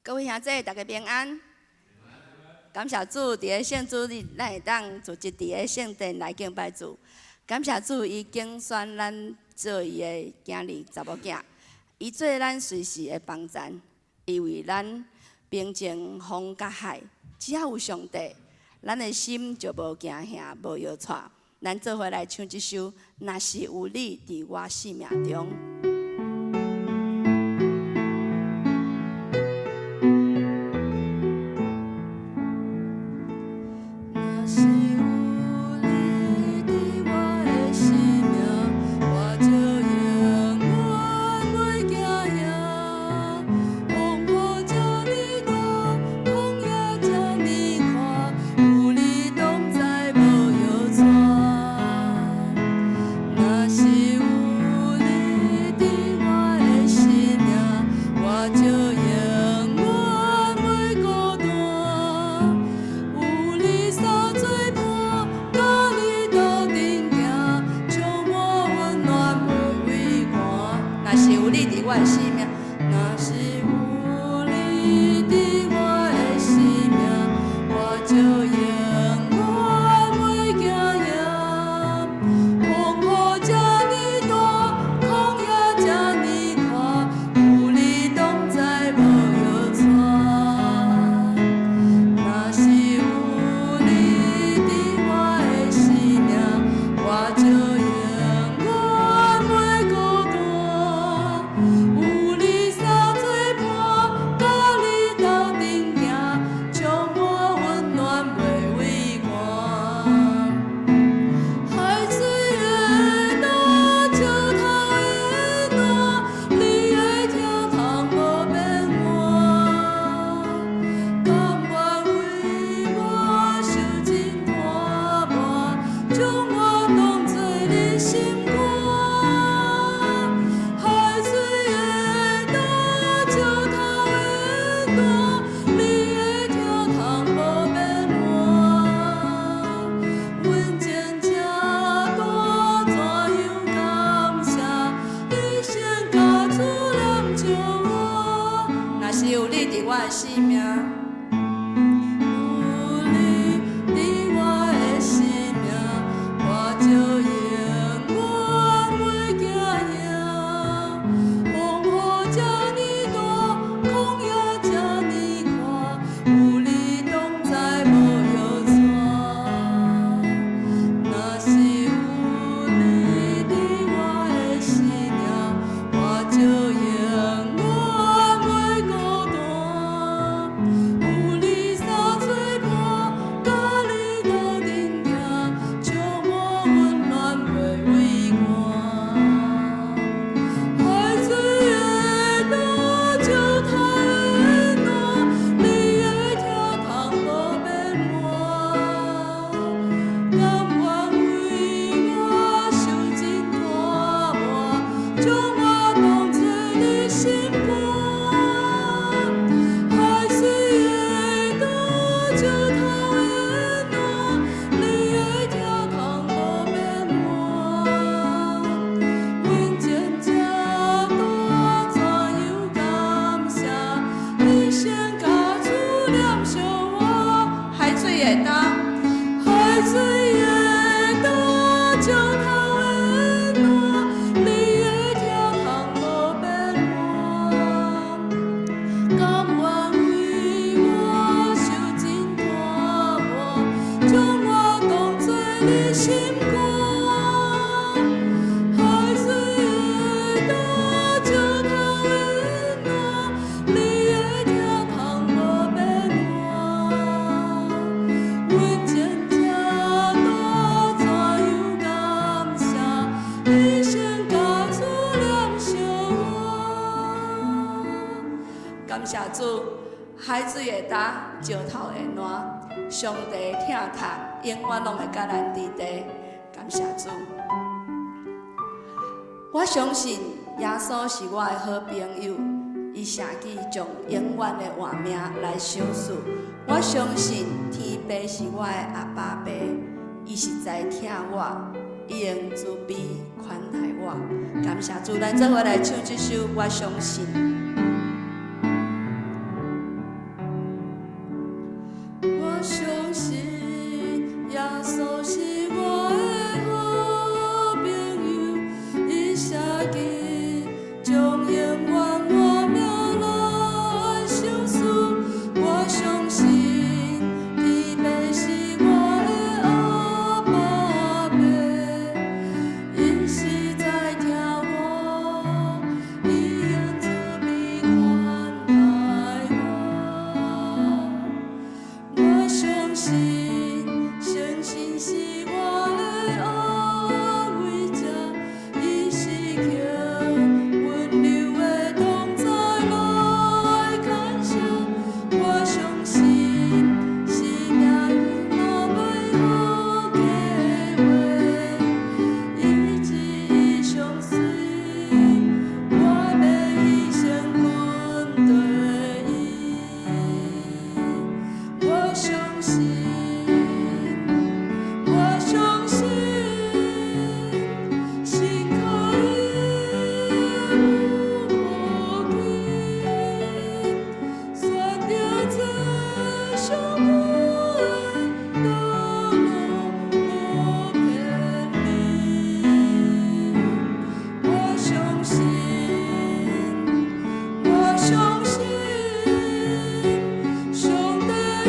各位兄弟，大家平安。感謝主，佇个聖主日，咱會當聚集佇个聖殿來敬拜主。感謝主，伊揀選咱做伊的囝兒、查某囝，伊做咱隨時的幫贊，伊為咱平靜風佮海。只要有上帝，咱的心就無驚嚇、無搖掣。咱做伙來唱這首《若是有你佇我生命中》。若是有你佇我的生命，我就永遠袂驚嚇。風雨這呢大，曠野這呢闊，有你同在無搖掣。若是有你佇我的生命，我就永遠袂孤單。有你相做伴，佮你鬥陣行，充滿溫暖袂畏寒。若是有你佇我的生命，若是有你佇我的生命，我就永遠袂驚嚇。風雨這呢大，曠野這呢闊，有你同在無搖掣。若是有你佇我的生命，我就永遠袂孤單。有你相做伴，佮你鬥陣行，充滿溫暖袂畏寒。海水會干，石頭會爛，你的疼痛無變換。甘願為我受盡拖磨，將我當作你心肝。海水會干，石頭會爛，你的疼痛無變換。阮情這大，怎樣感謝？一生共主念著我。若是有你佇我的生命，有你佇我的生命，我就永遠袂驚嚇。風雨這呢大，曠野這呢闊，有你同在無搖掣。若是有你佇我的生命，我就永遠袂孤單。有你相做伴，佮你鬥陣行，充滿溫暖袂畏寒。海水會干，石頭會爛，你的疼痛無變換。甘願為我受盡拖磨，將我當作你心肝。海水會干，石頭會爛，你的疼痛無變換。阮情這大，怎樣感謝？一生共主念著我。海水會干，海水會干，石頭會爛，你的疼痛無變換。甘願為我受盡拖磨，將我當作你心肝。海水會干，石頭會爛，你的疼痛無變換。阮情這大，怎樣感謝？一生共主念著我。感謝主，海水會焦，石頭會爛，上帝疼痛永遠攏會佮咱佇佇。感謝主，我相信耶穌是我的好朋友，伊捨己將永遠的活命來賞賜。我相信天父是我的阿爸父，伊實在疼我，伊用慈悲寬待我。感謝主，咱做伙來唱這首《我相信》。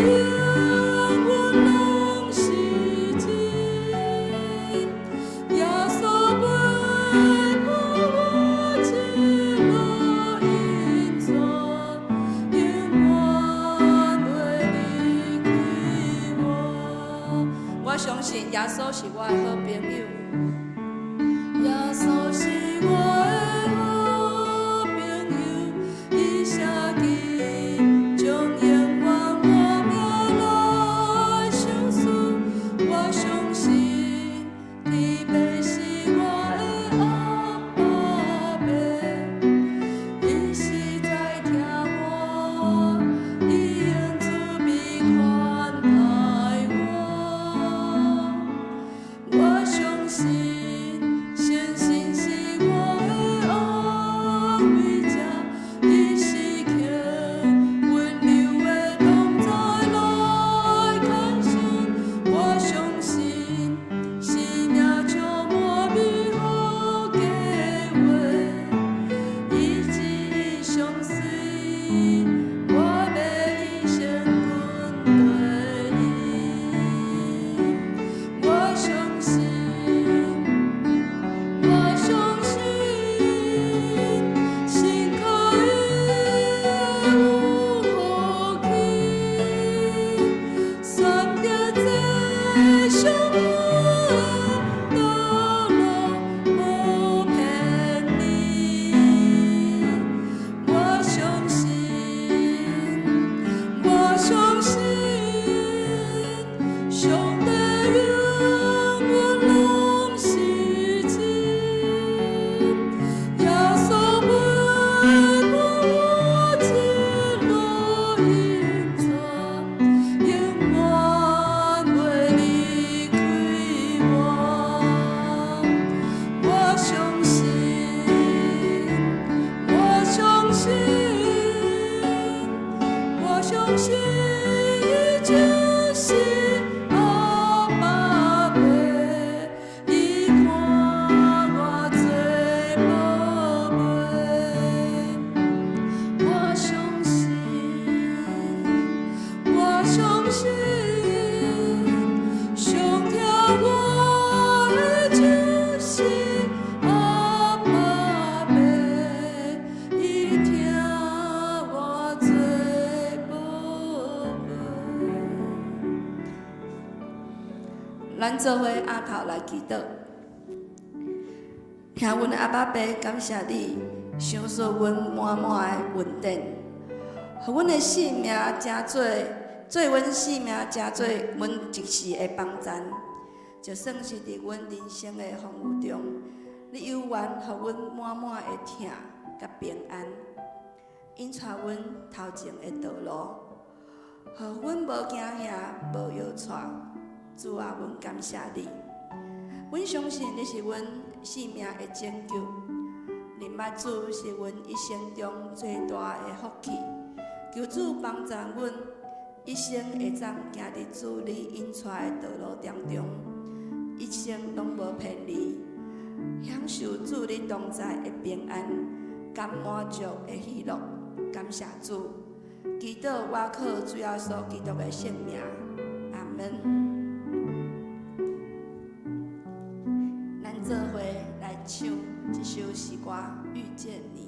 永遠攏是真。耶穌陪伴我一路引帶，永遠袂離開我。我相信耶穌是我的好朋友。耶穌是我的好朋友，伊寫記將永遠我名來相思。我相信天父是我的阿爸父，伊實在疼我，伊用慈悲款待我。我相信聖神是我的安慰者，伊時刻溫柔的同在來牽引。我相信生命充滿美好計劃，伊旨意相隨，我欲一生跟隨伊。我相信，我相信，信靠伊有福氣，選擇這上好的道路，無偏離。我相信，我相信，上帝永遠攏是真。耶穌陪伴我一路引帶，永遠袂離開我。我相信，我相信，我相信，伊就是阿爸父，伊看我做寶貝。我相信，我相信，上疼我的就是阿爸父，伊疼我做寶貝。咱做伙阿頭來祈禱，聽阮的阿爸父，感謝你，賞賜阮滿滿的恩典，予阮的性命成做，做阮性命成做阮一時的幫贊，就算是佇阮人生的風雨中，你猶原予阮滿滿的疼佮平安，引帶阮頭前的道路，予阮無驚嚇，無搖掣。主啊，阮感謝你，阮相信你是阮性命的拯救，認捌主是阮一生中最大的福氣。求主幫助阮一生會當行佇主你引帶的道路當中，一生攏無偏離，享受主你同在的平安，佮滿足的喜樂。感謝主，祈禱我靠主耶穌基督的聖名，阿門。咱做伙來唱這首詩歌《遇見你》。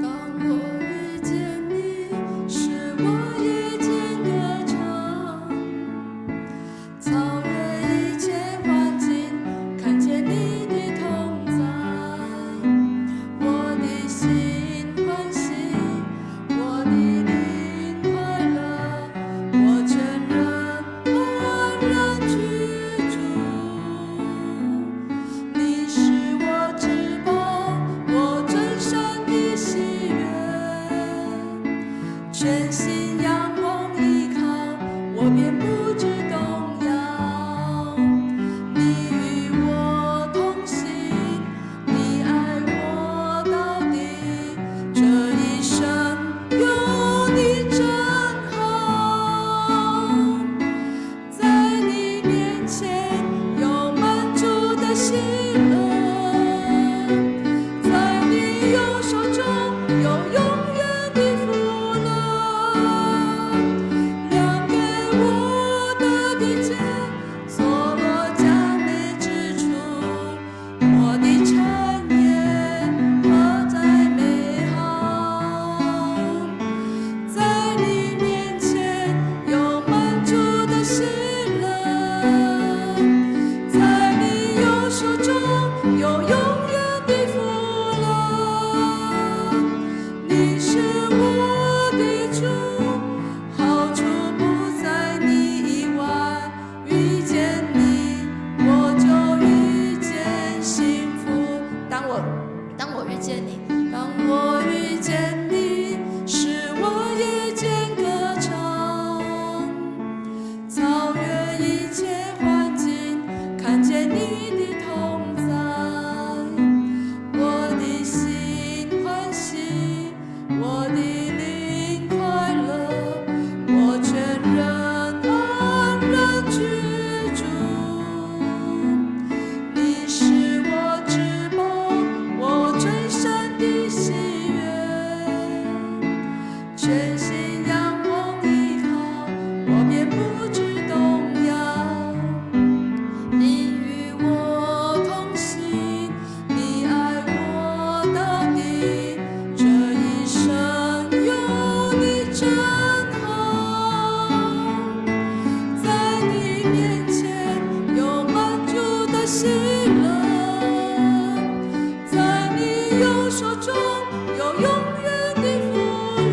當我遇見你，使我夜間歌唱，超越一切環境，看見你的同在，我的心歡喜，我的靈快樂，我全人安然居住。你是我至寶，我最深的喜悅，全心仰望依靠，我便不致動搖。你與我同行，你愛我到底，這一生有你真好。全心仰望依靠，我便不致動搖。你與我同行，你愛我到底，這一生有你真好。在你面前有滿足的喜樂，在你右手中有永遠的福樂。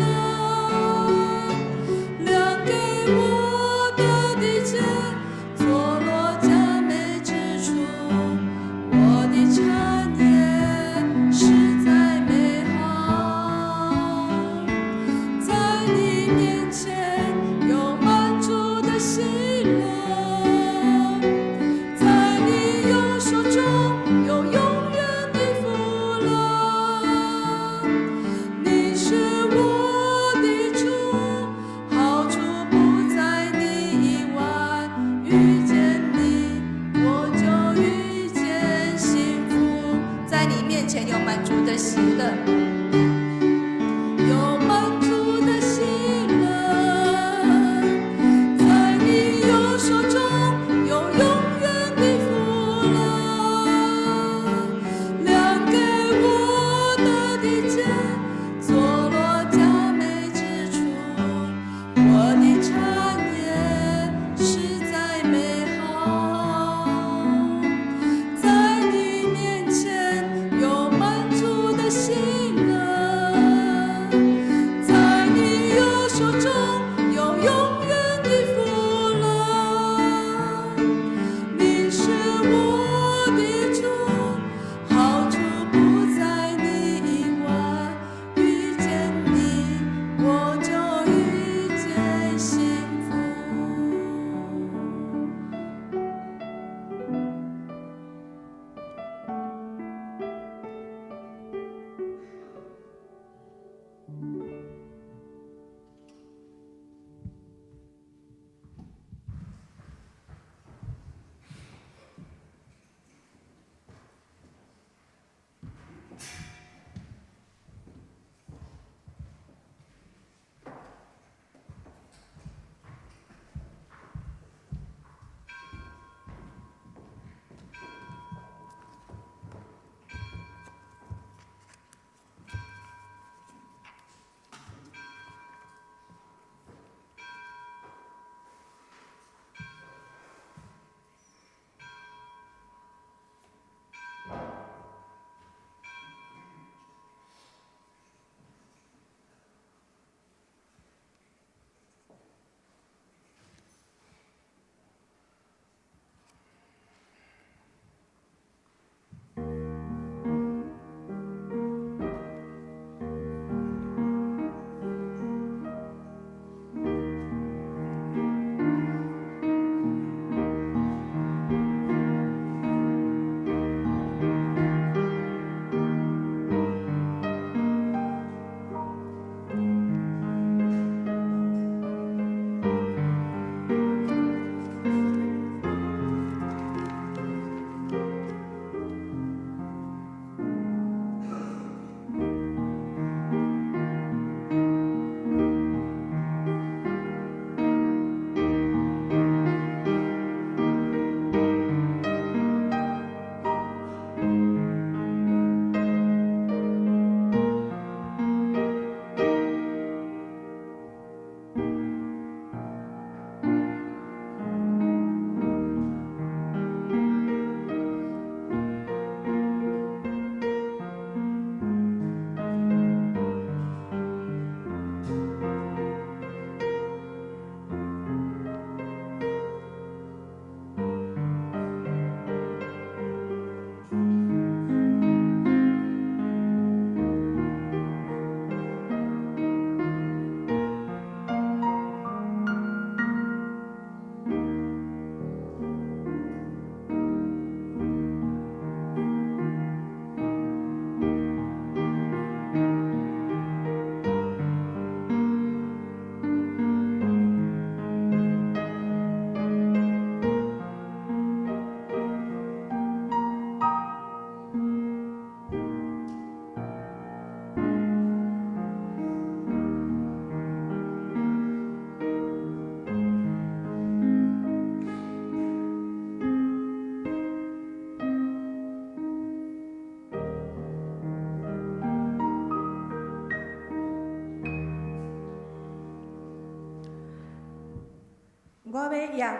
我欲仰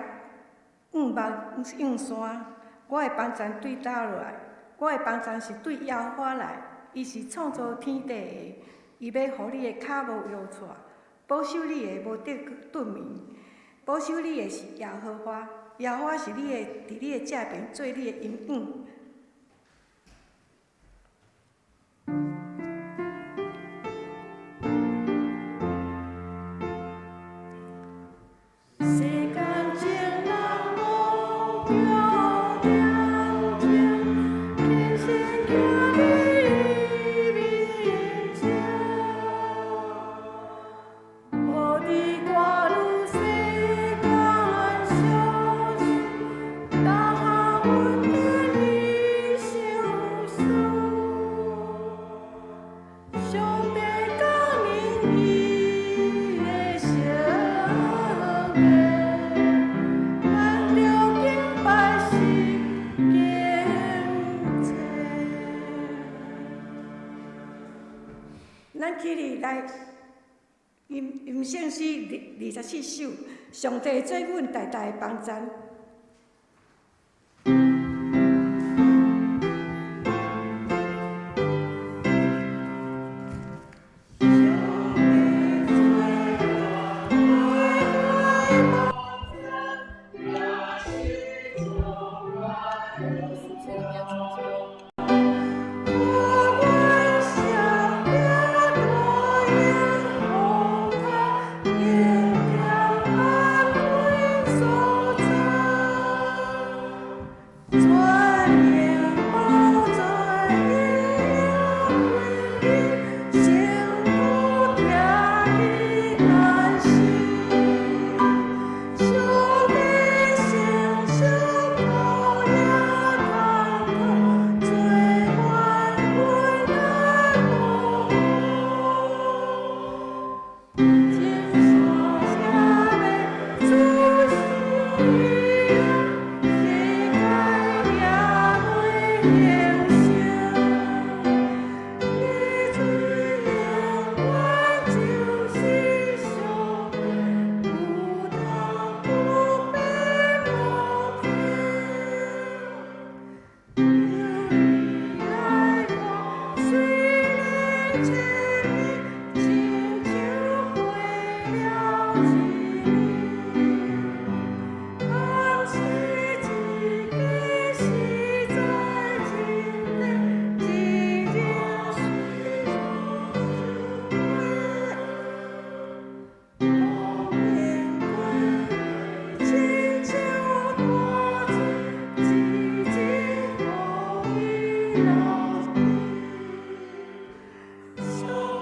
望向山，我的幫贊對佗落來？我的幫贊是對耶和華來，伊是創造天地的，伊欲予你的跤無搖掣，保守你的無得頓眠。保守你的是耶和華，耶和華是你的，佇你的正爿做你的蔭影。世間情人無著點鐘，輕聲行佇伊面前，無佇掛慮世間小事，逐項問題伊相思。上帝降臨伊的聖殿，咱著敬拜是敬虔。咱起立來吟吟聖詩24首，上帝做阮大大的幫贊。上帝做阮大大不管啥大用予他，恩典安慰所在，全能寶座伊永遠，聖徒徛佇安息。上帝聖所羔羊堂做伴阮來保護。金山下欲主死，世界也袂興盛。你主永遠就是上帝，有通不變無停。由你來看，雖然千年，親像過了一暝。但是這個實在真的，一日歲如光陰過，親像大水，一日予伊流去。上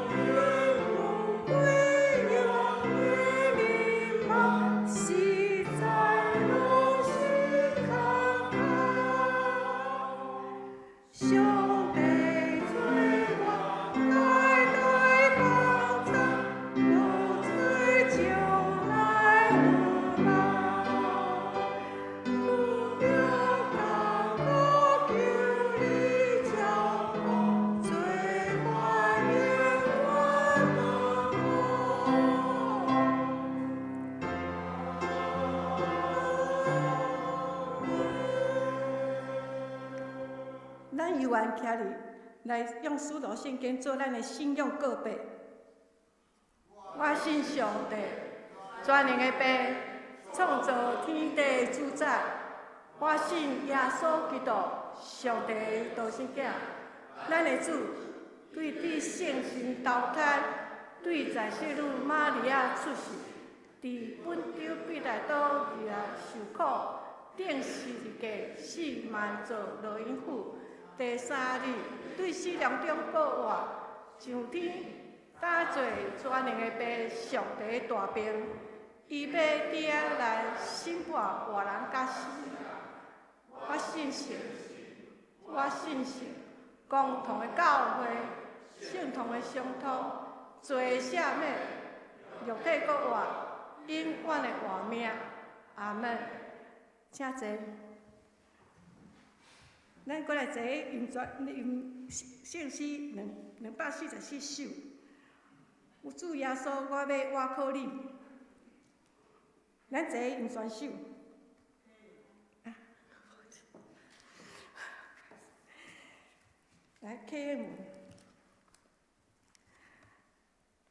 帝有歸仰的面貌，實在攏是可靠。上帝做我大大幫贊，無罪將來有望。拄著艱苦求你照顧，做伴永遠保護。咱猶原徛立來用使徒信經做咱的信仰告白。我信上帝，全能的父，創造天地的主宰。我信耶穌基督，上帝的獨生囝，咱的主，對佇聖神投胎，對在聖女瑪利亞出世，佇本丟彼拉多底下受苦，釘十字架，死埋葬落陰府。第三日對死人中復活，上天，搭坐全能的父上帝的大爿，伊欲佇遐來審判活人佮死人。我信聖，我信聖，共同的教會，聖徒的相通，罪赦免，肉體復活，永遠的活命。阿門。請坐。咱閣來坐吟轉吟聖詩244首。有主耶穌，我欲倚靠你。咱坐音選手。來，啟門。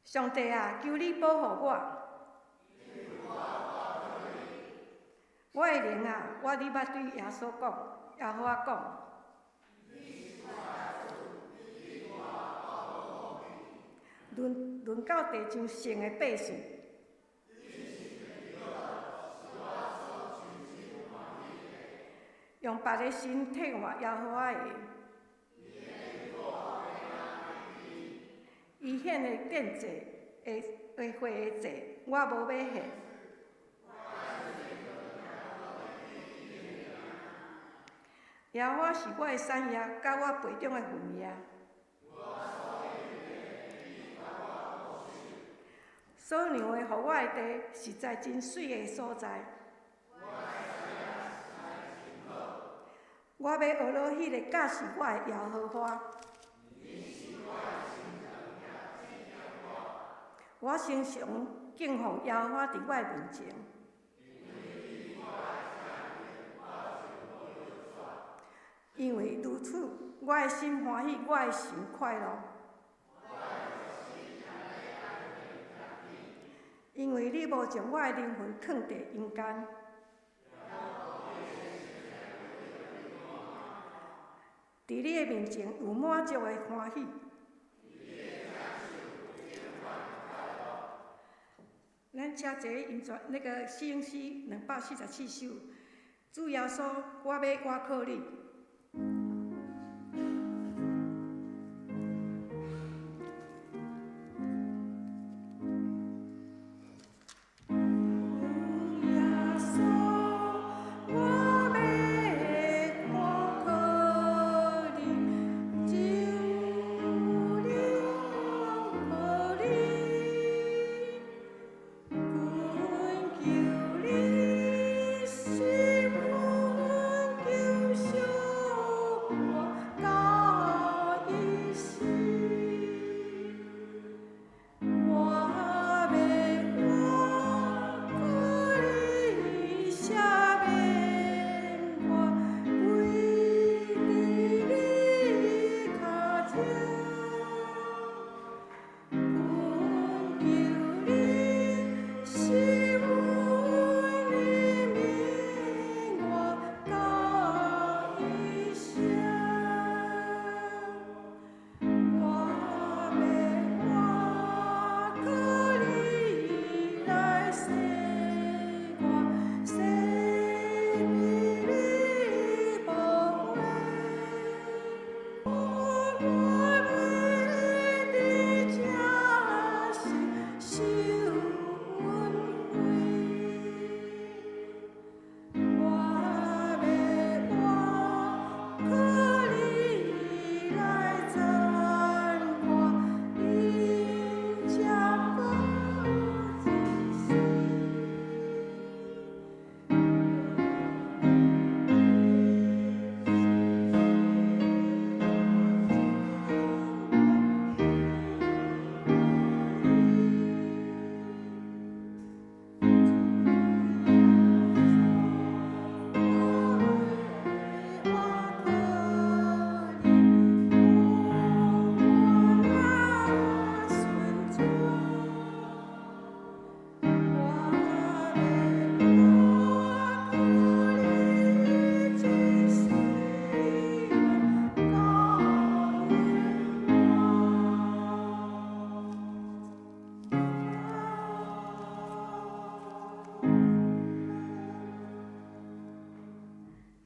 上帝啊，求你保護我。我的靈啊，我你捌對耶穌講，耶和華講。論論到地上聖的百姓。用別个神替換耶和華的。伊獻的奠祭的的火的祭，我無欲獻。耶和華是我的產業，佮我杯中的份額。所讓的予我的地，實在真媠的所在。我欲學落彼个教示我的耶和華。我常常敬奉耶和華佇我的面前。因為如此，我的心歡喜，我的神快樂。因為你無將我的靈魂囥佇陰間，佇你的面前有滿足的歡喜。咱請坐音樂那個四英詩247首，主耶穌，我欲倚靠你。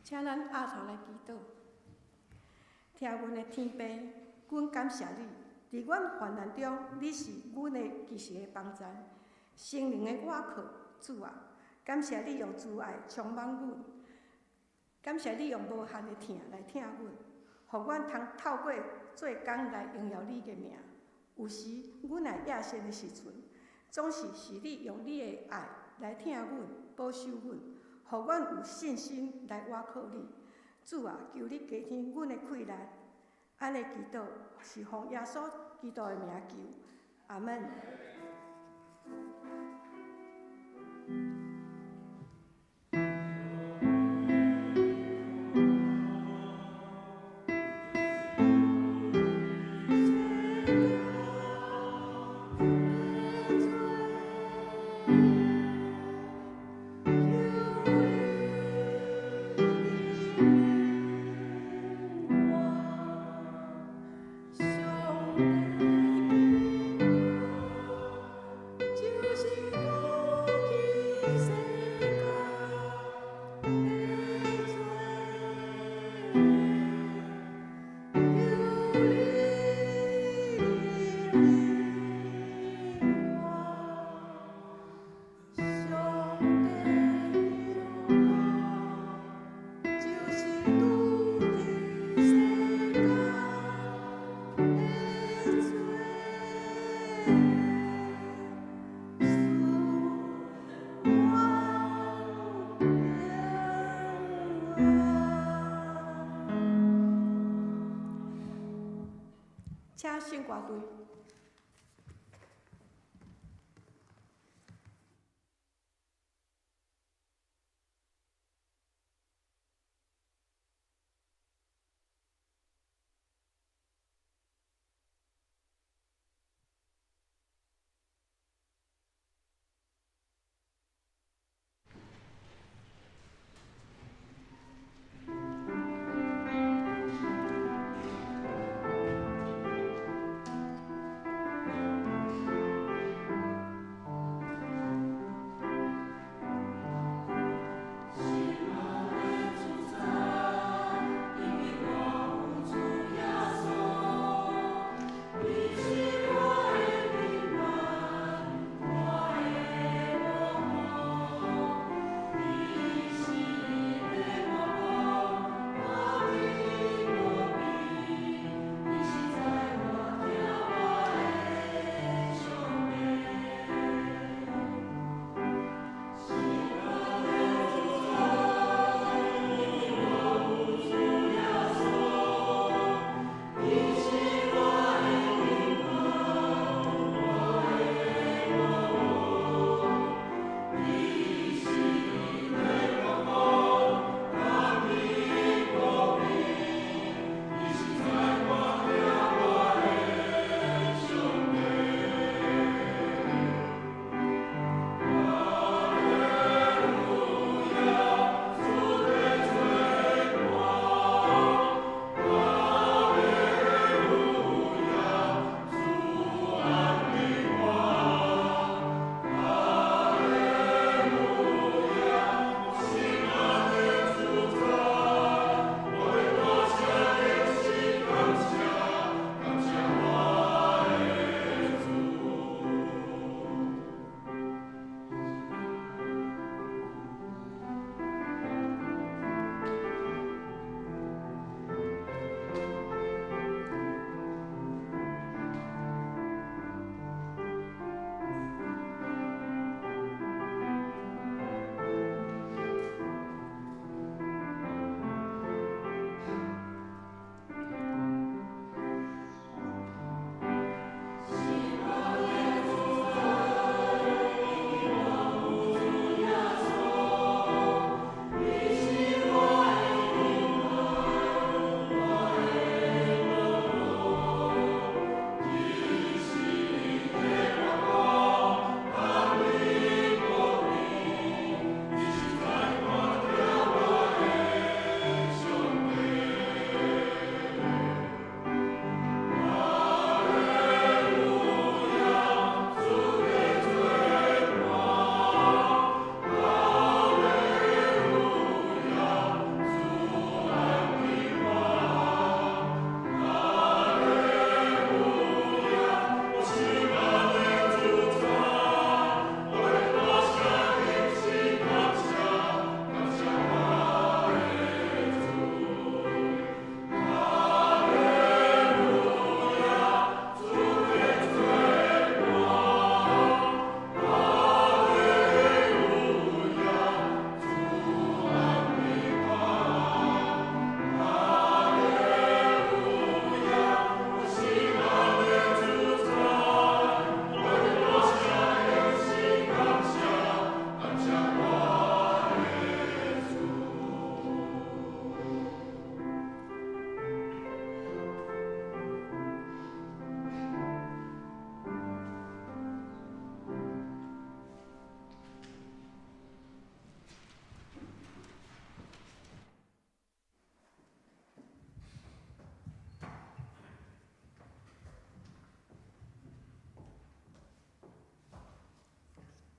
請咱阿頭來祈禱，聽阮的天父，阮感謝你，佇阮患難中，你是阮的及時的幫贊，聖靈的倚靠，主啊，感謝你用慈愛充滿阮，感謝你用無限的疼來疼阮，予阮通透過做工來榮耀你的名。有時阮若野心的時陣，總是是你用你的愛來疼阮、保守阮，予阮有信心來倚靠你。主啊，求你加添阮的氣力。按呢祈禱是奉耶穌基督的名求，阿門。請聖歌隊。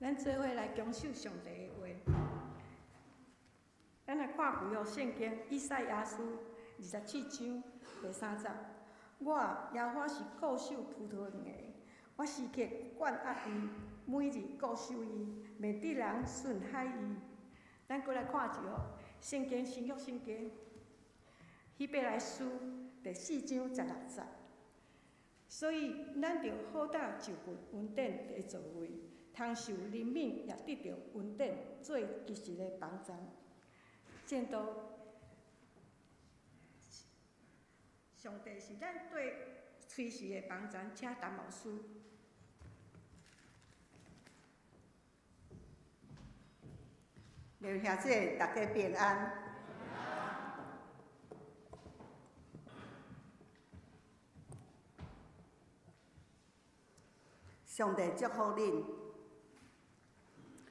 咱做伙來恭守上帝的話。咱來看舊約聖經以賽亞書27章第3節：我耶和華是顧守葡萄園的，我時刻管轄伊，每日顧守伊，免得人損害伊。咱閣來看一個聖經新約聖經希伯來書第4章16節。所以咱著好膽就近恩典的座位，通受憐憫，也得著恩典做及時的幫助。正道，上帝是咱對隨時會幫咱，請陳牧師。劉兄姊，大家平安。上帝祝福恁。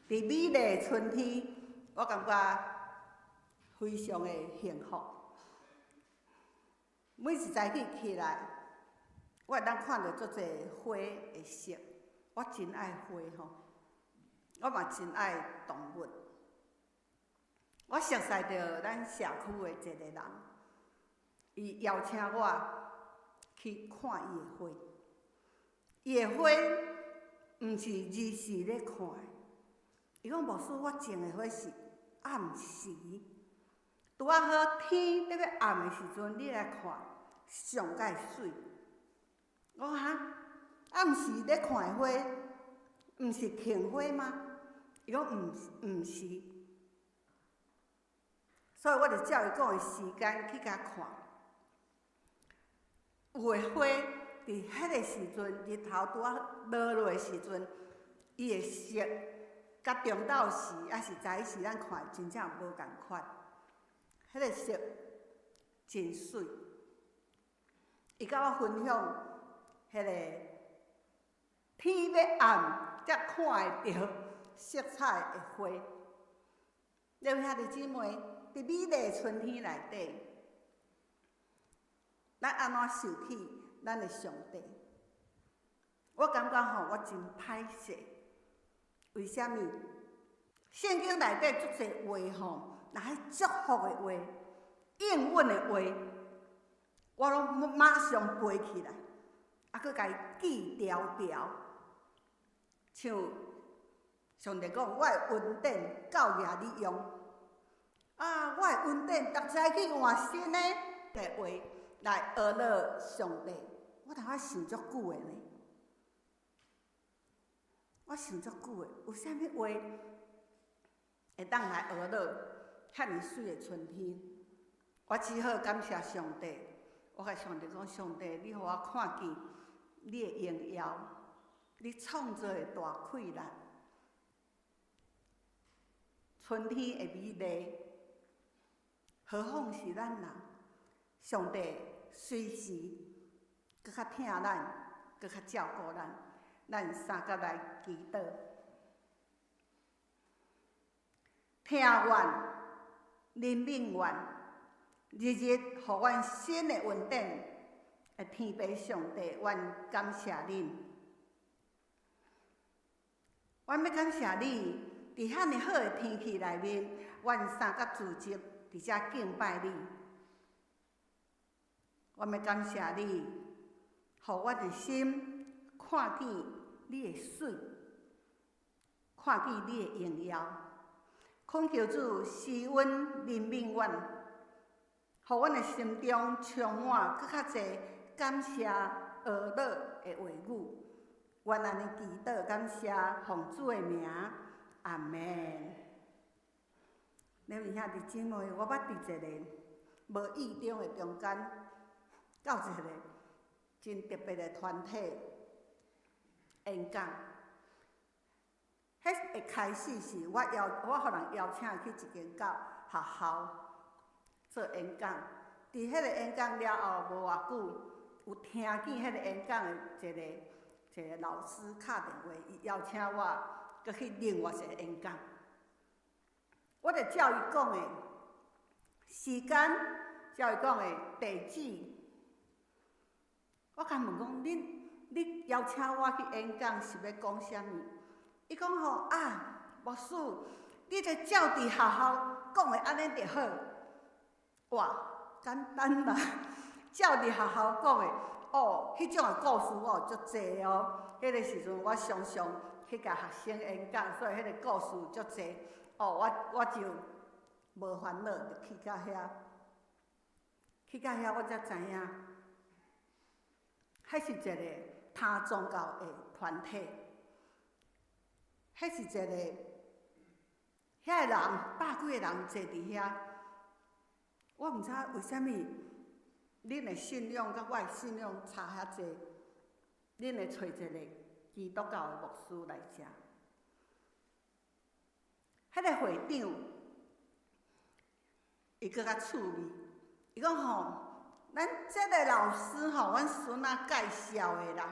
佇美麗春天，我感覺非常的幸福。每一早起起來，我會當看著足濟花的色，我真愛花吼，我嘛真愛動物。我熟似著咱社區的一個人，伊邀請我去看伊的花。伊的花毋是日時咧看的，伊講牧師，我種的花是暗時，拄仔好天欲暗的時陣，你來看上蓋媠。我講哈，暗時咧看的花，毋是杏花嗎？伊講毋毋是。所以我就照伊講的時間去共看，有的花佇彼个時陣，日頭拄仔落落的時陣，伊的色佮中晝時抑是早起時咱看真正無仝款，彼个色真媠。伊佮我分享，彼个天欲暗才看會著色彩的花。各位兄弟姊妹，佇美麗春天內底，咱按怎受氣咱的上帝？我感覺吼，我真歹勢。為啥物？聖經內底足濟話吼，若彼祝福的話、應允的話，我攏馬上背起來，啊，閣共伊記牢牢。像上帝講，我的恩典夠額你用。啊！我的恩典，逐早起換新的的話來學樂上帝。我頭仔想足久的呢，我想足久的，有啥物話會當來學樂遐爾媠的春天？我只好感謝上帝。我共上帝講：上帝，你予我看見你的榮耀，你創造的大氣力，春天的美麗。何況是咱人，上帝隨時閣較疼咱，閣較照顧咱。咱三甲來祈禱，疼阮、憐憫阮，日日予阮新的恩典的天父上帝，阮感謝恁。阮欲感謝你，佇遐爾好的天氣內面，阮三甲聚集佇遮敬拜你。阮欲感謝你，予阮的心看見你的媠，看見你的榮耀。懇求主施恩憐憫阮，予阮的心中充滿閣較濟感謝呵咾的話語。阮按呢祈禱感謝，奉主的名，阿門。兩位兄弟姊妹，我捌佇一個無意中的中間，到一個真特別的團體演講。彼一開始是我邀我予人邀請去一間教學校做演講。佇彼個演講了後無偌久，有聽見彼個演講的一個一個老師敲電話，伊邀請我閣去另外一個演講。我就照伊講的時間，照伊講的地址，我共問講，恁你邀請我去演講是欲講啥物？伊講吼啊，牧師，你就照佇學校講的按呢就好。哇，簡單啦，照佇學校講的，哦，彼種的故事哦足濟哦。彼個時陣我常常去共學生演講，所以彼個故事足濟。哦，我我就無煩惱，就去到遐，去到遐我才知影，彼是一個他宗教的團體，彼是一個遐個人百幾個人坐佇遐，我毋知為啥物恁的信仰佮我的信仰差遐濟，恁會揣一个基督教的牧師來遮。彼个會長，伊閣較趣味，伊講吼，咱這个老師吼，阮孫仔介紹的啦。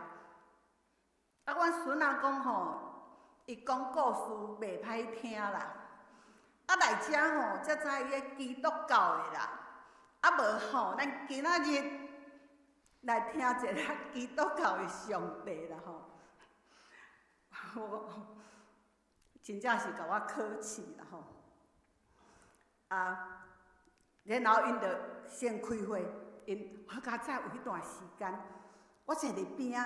啊，阮孫仔講吼，伊講故事袂歹聽啦。啊，來遮吼，才知伊咧基督教的啦。啊，無吼，咱今仔日來聽一下基督教的上帝啦吼。我真正是共我考試啦吼。啊，然後𪜶就先開會，𪜶好佳哉有彼段時間，我坐佇邊仔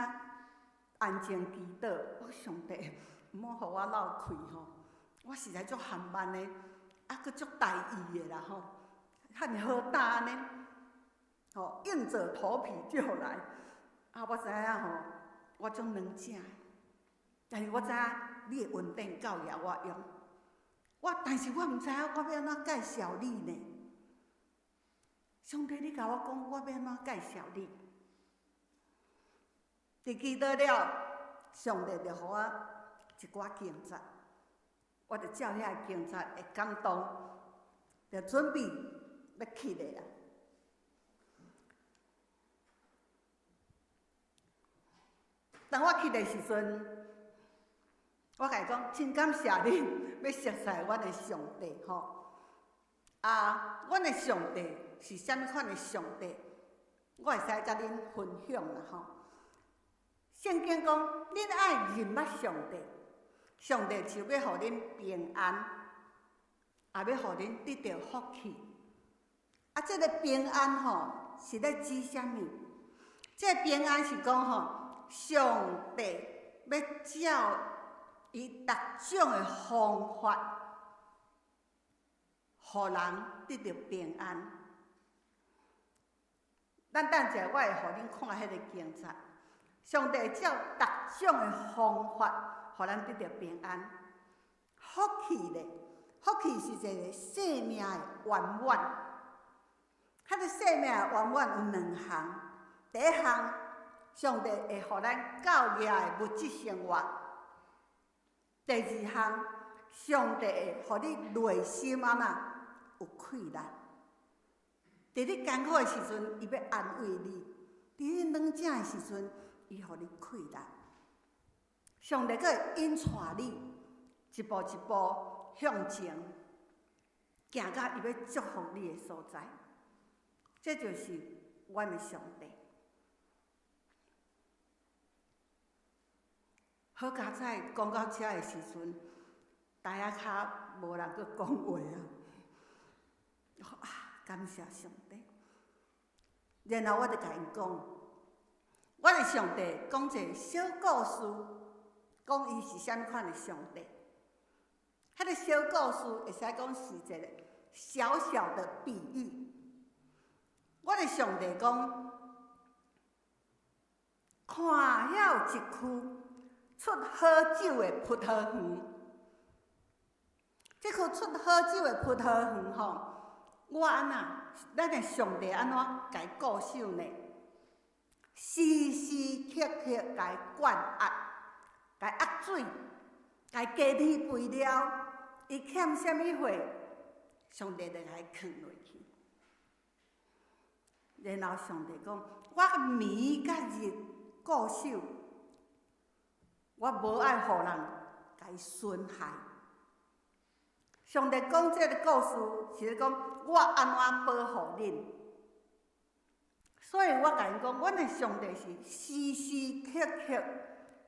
安靜祈禱，我上帝，毋好予我落氣吼。我實在足含慢的，啊，閣足大意的啦吼，遐爾好膽按呢，吼，硬著頭皮就來。啊，我知影吼，我足軟正，但是我知影你的恩典夠額我用。我但是我毋知影我欲按怎介紹你呢？上帝，你共我講，我欲按怎介紹你？佇祈禱了，上帝就予我一寡經節，我就照遐个經節的感動，就準備欲去咧啊。當我去的時陣，我共伊講，真感謝恁欲熟似阮的上帝吼。啊，阮的上帝是啥物款的上帝？我會使佮恁分享啦吼。聖經講，恁愛認捌上帝，上帝就欲予恁平安，也欲予恁得著福氣。啊，這个平安吼，是咧指啥物？這个平安是講吼，上帝欲照伊逐種的方法，予人得著平安。咱等者我會予恁看彼个經節。上帝照逐種的方法，予咱得著平安。福氣咧，福氣是一個生命的圓滿。彼个生命的圓滿有兩項，第一項，上帝會予咱夠額的物質生活；第二項，上帝會予你內心按怎有氣力。佇你艱苦的時陣，伊欲安慰你；佇你軟正的時陣，伊予你氣力。上帝閣會引帶你一步一步向前，行到伊欲祝福你的所在。這就是阮的上帝。好佳哉，講到遮的時陣，台仔跤無人閣講話啊！啊，感謝上帝。然後我就共𪜶講，阮的上帝講一个小故事，講伊是啥物款的上帝。彼个小故事會使講是一个小小的比喻。阮的上帝講，看遐有一區出好酒的葡萄園，這區出好酒的葡萄園吼，我按怎，咱的上帝按怎共伊顧守呢？時時刻刻共伊灌壓，共伊壓水，共伊加添肥料，伊欠啥物貨，上帝就共伊囥落去。然後上帝講：我暝佮日顧守，我無愛予人共伊損害。上帝講這个故事，是咧講我按怎保護恁。所以我共𪜶講，阮的上帝是時時刻刻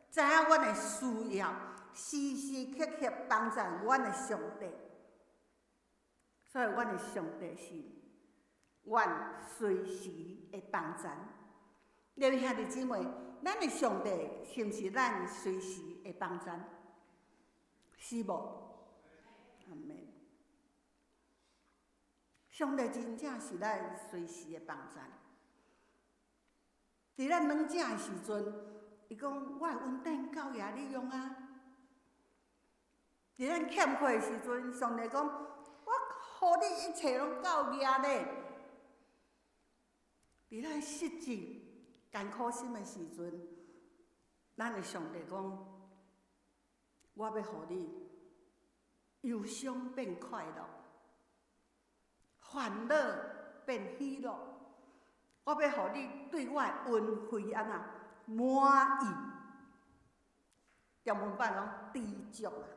知影阮的需要，時時刻刻幫助阮的上帝。所以，阮的上帝是阮隨時的幫贊。各位兄弟姊妹，咱的上帝是毋是咱隨時的幫贊？是無？阿們。上帝真正是咱隨時的幫贊。佇咱軟正的時陣，伊講我的恩典夠額你用啊。佇咱欠缺的時陣，上帝講我予你一切攏夠額咧。佇佇咱實際艱苦心的時陣，咱的上帝講：我欲予你憂傷變快樂，煩惱變喜樂。我欲予你對我的恩惠按怎滿意？中文版講知足啦。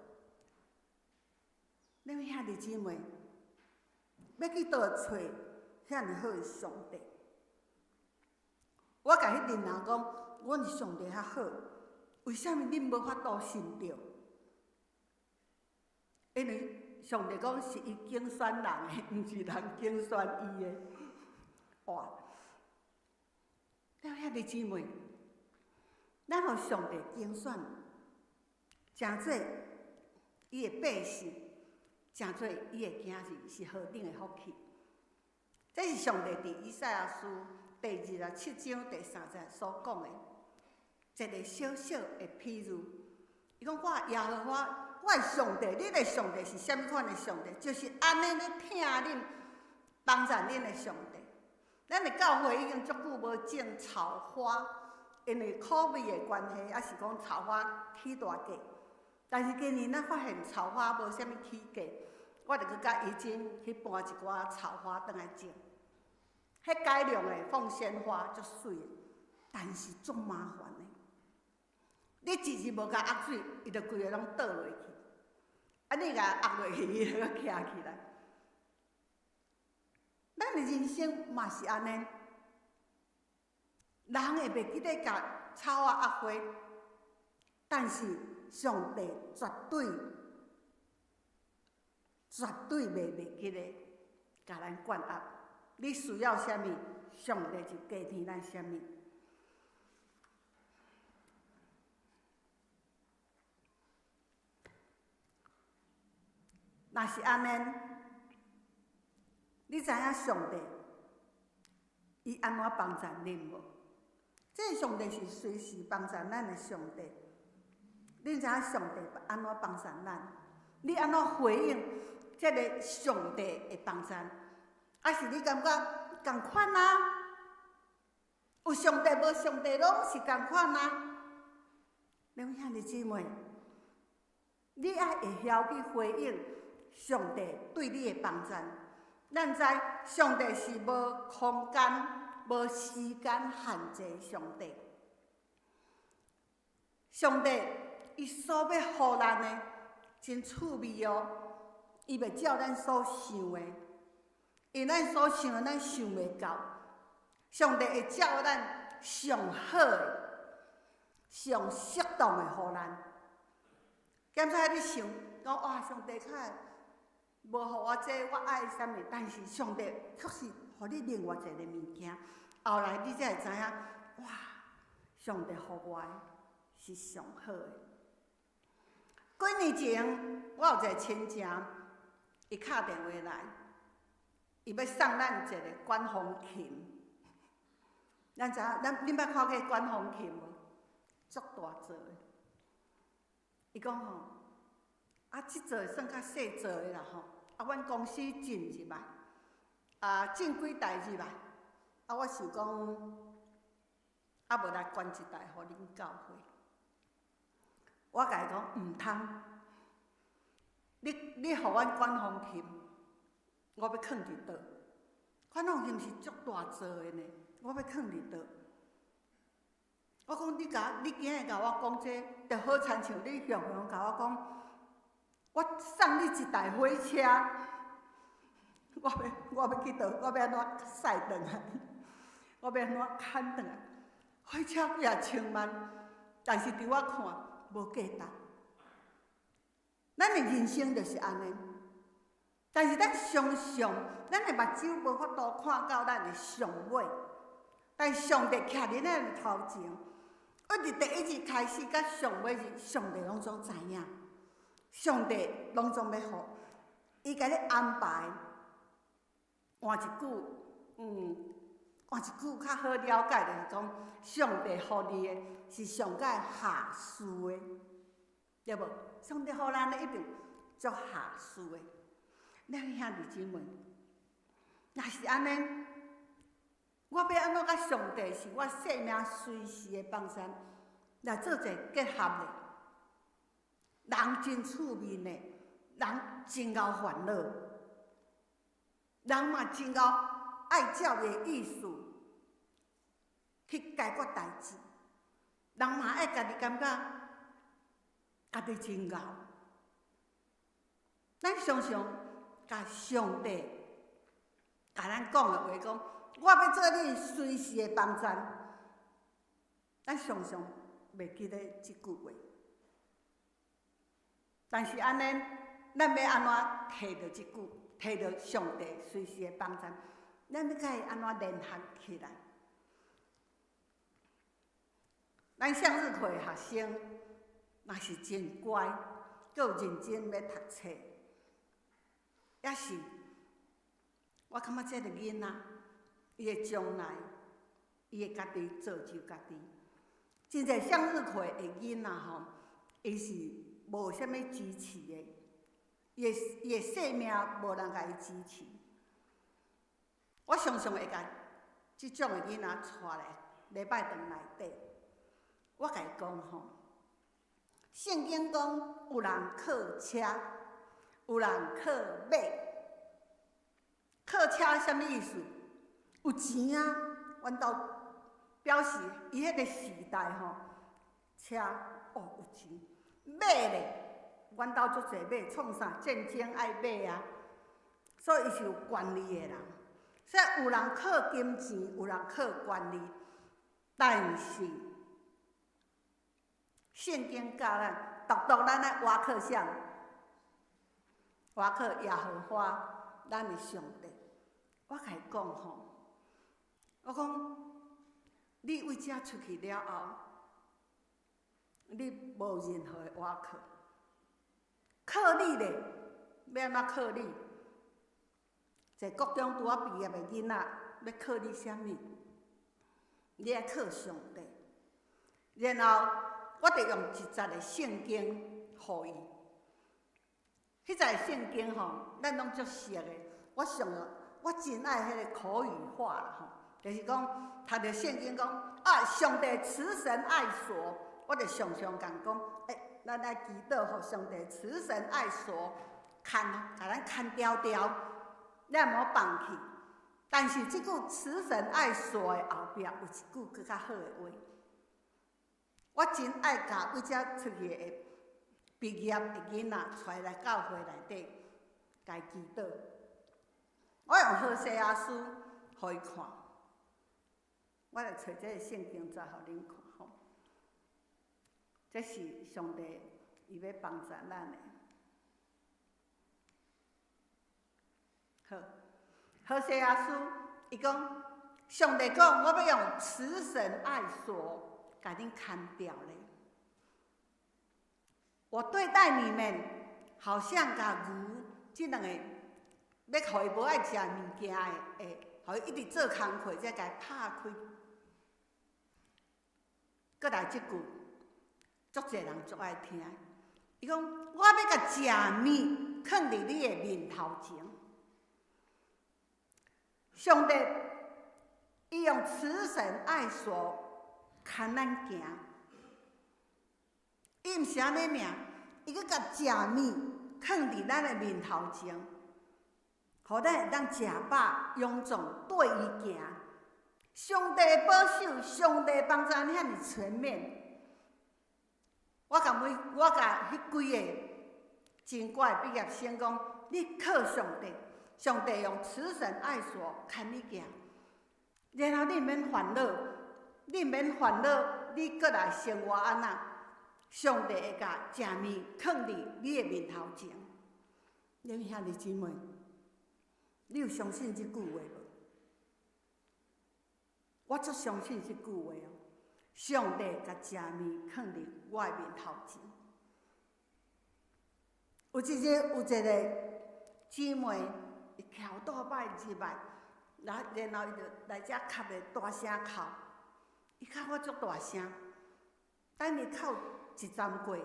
恁兄弟姊妹，欲去佗找遐爾好的上帝？我共彼陣人講，阮的上帝較好，為啥物恁無法度信著？因為上帝講是伊揀選人的，毋是人揀選伊的。哇！恁兄弟姊妹，咱予上帝揀選，成做伊的百姓，成做伊的囝兒，是何等的福氣！這是上帝佇以賽亞書第27章第3節所講的一個小小的譬喻。伊講我耶和華，我的上帝，恁的上帝是啥物款的上帝？就是按呢咧疼恁、幫助恁的上帝。咱的教會已經足久無種草花，因為 COVID 的關係，抑是講草花起大價。但是今年咱發現草花無啥物起價，我就閣佮伊真去搬一寡草花轉來種。彼改良的鳳仙花足媠的，但是足麻煩的。你一日無共壓水，伊就規个攏倒落去。啊，你共壓落去，伊就閣徛起來。咱的人生嘛是按呢，人會袂記得共草仔壓花，但是上帝絕對絕對袂記得共咱灌壓。你需要啥物，上帝就加添咱啥物。若是按呢，你知影上帝伊按怎幫助恁無？這個上帝是隨時幫助咱的上帝。恁知影上帝按怎幫助咱？你按怎回應這个上帝的幫助？抑是你感覺仝款啊？有上帝無上帝攏是仝款啊？恁兄弟姊妹，你愛會曉去回應上帝對你的幫助。咱知上帝是無空間、無時間限制的上帝。上帝伊所欲予咱的真趣味哦，伊袂照咱所想的，因為咱所想的咱想袂到。上帝會照咱上好的、上適當的予咱。敢若你想講哇，上帝較無予我這個，我愛啥物？但是上帝卻是予你另外一个物件。後來你才會知影，哇！上帝予我的是上好的。幾年前，我有一个親情，伊敲電話來，伊欲送咱一個管風琴。咱知影，咱恁捌看過管風琴無？足大座的。伊講吼，啊，這座算較細座的啦吼。啊，阮公司進入來，啊，進幾台入來。啊，我想講，啊，無來捐一台予恁教會。我共伊講毋通，你予阮管風琴，我欲囥佇佗？管風琴是足大座的呢，我欲囥佇佗？我講你共你今日共我講這個，就好親像你雄雄共我講，我送你一台火車，我欲去佗？我欲按怎駛轉來？我欲按怎牽轉來？火車幾仔千萬，但是佇我看無價值。咱的人生就是按呢，但是咱常常，咱的目睭無法度看到咱的上尾，但上帝徛佇咱的頭前，對佇第一日開始到上尾日，上帝攏總知影，上帝攏總欲予，伊共你安排。換一句，換一句較好了解，就是講，上帝予你的是上蓋合適的，對無？上帝予咱的一定足合適的。咱兄弟姊妹，若是按呢，我欲按怎佮上帝是我生命隨時的幫贊來做一个結合咧？人真趣味呢，人真𠢕煩惱，人嘛真𠢕愛照伊的意思去解決代誌，人嘛愛家己感覺家己真𠢕。咱常常共上帝共咱講的話講，我欲做你隨時的幫贊，咱常常袂記得這句話。但是按呢，咱欲按怎提著這句，提著上帝隨時的幫贊，咱欲共伊按怎聯合起來？咱向日葵的學生若是真乖，閣有認真欲讀冊，抑是我感覺這个囡仔，伊的將來，伊會家己造就家己。真濟向日葵的囡仔吼，伊是無啥物支持的，伊的生命無人共伊支持。我常常會共這種的囡仔帶來禮拜堂內底，我共伊講吼，聖經講有人靠車，有人靠馬。靠車啥物意思？有錢啊，阮兜表示伊彼個時代吼，車哦有錢。馬咧，阮兜足濟馬，創啥戰爭愛馬啊，所以伊是有權力的人。所以有人靠金錢，有人靠權力，但是聖經教咱，獨獨咱愛倚靠啥？倚靠耶和華，咱的上帝。我共伊講吼，我講你為遮出去了後，你無任何的倚靠，靠你咧，欲按怎靠你？一個國中拄仔畢業的囡仔，欲靠你啥物？你愛靠上帝。然後我就用一節的聖經予伊。彼節聖經吼，咱攏足熟的。我上，我真愛彼个口語化啦吼，就是講讀著聖經講啊，上帝慈繩愛索，我就常常共講，欸，咱愛祈禱予上帝慈繩愛索，牽，共咱牽牢牢，咱毋好放棄。但是這句慈繩愛索的後壁有一句閣較好的話，我真愛共為遮出去的畢業的囡仔帶來教會內底，共伊祈禱。我用何西阿書予伊看，我來揣這个聖經節予恁看吼。這是上帝伊欲幫助咱的。好，何西阿書伊講，上帝講，我欲用慈繩愛索共恁牽牢咧。我對待你們，好像共牛這兩个。欲予伊無愛食物件的，會予伊一直做工課，才共伊拍開。閣來這句，足濟人足愛聽。伊講：我欲共食物囥佇你的面頭前。上帝，伊用慈繩愛索牽咱行。伊毋是按呢爾，伊閣共食物囥佇咱的面頭前。予咱會當食飽，勇壯綴伊行。上帝的保守，上帝幫助，遐爾全面。我共每，我共彼幾个真乖的畢業生講：你靠上帝，上帝用慈繩愛索牽你行，然後你毋免煩惱，你毋免煩惱，你閣來生活按怎？上帝會共食物囥佇你的面頭前。恁兄弟姊妹，你有相信這句話無？我足相信這句話哦。上帝共食物囥佇我的面頭前。有一日，有一个姊妹，伊徛倒擺入來，然後伊就來遮哭的大聲哭，伊哭我足大聲。等伊哭一站過，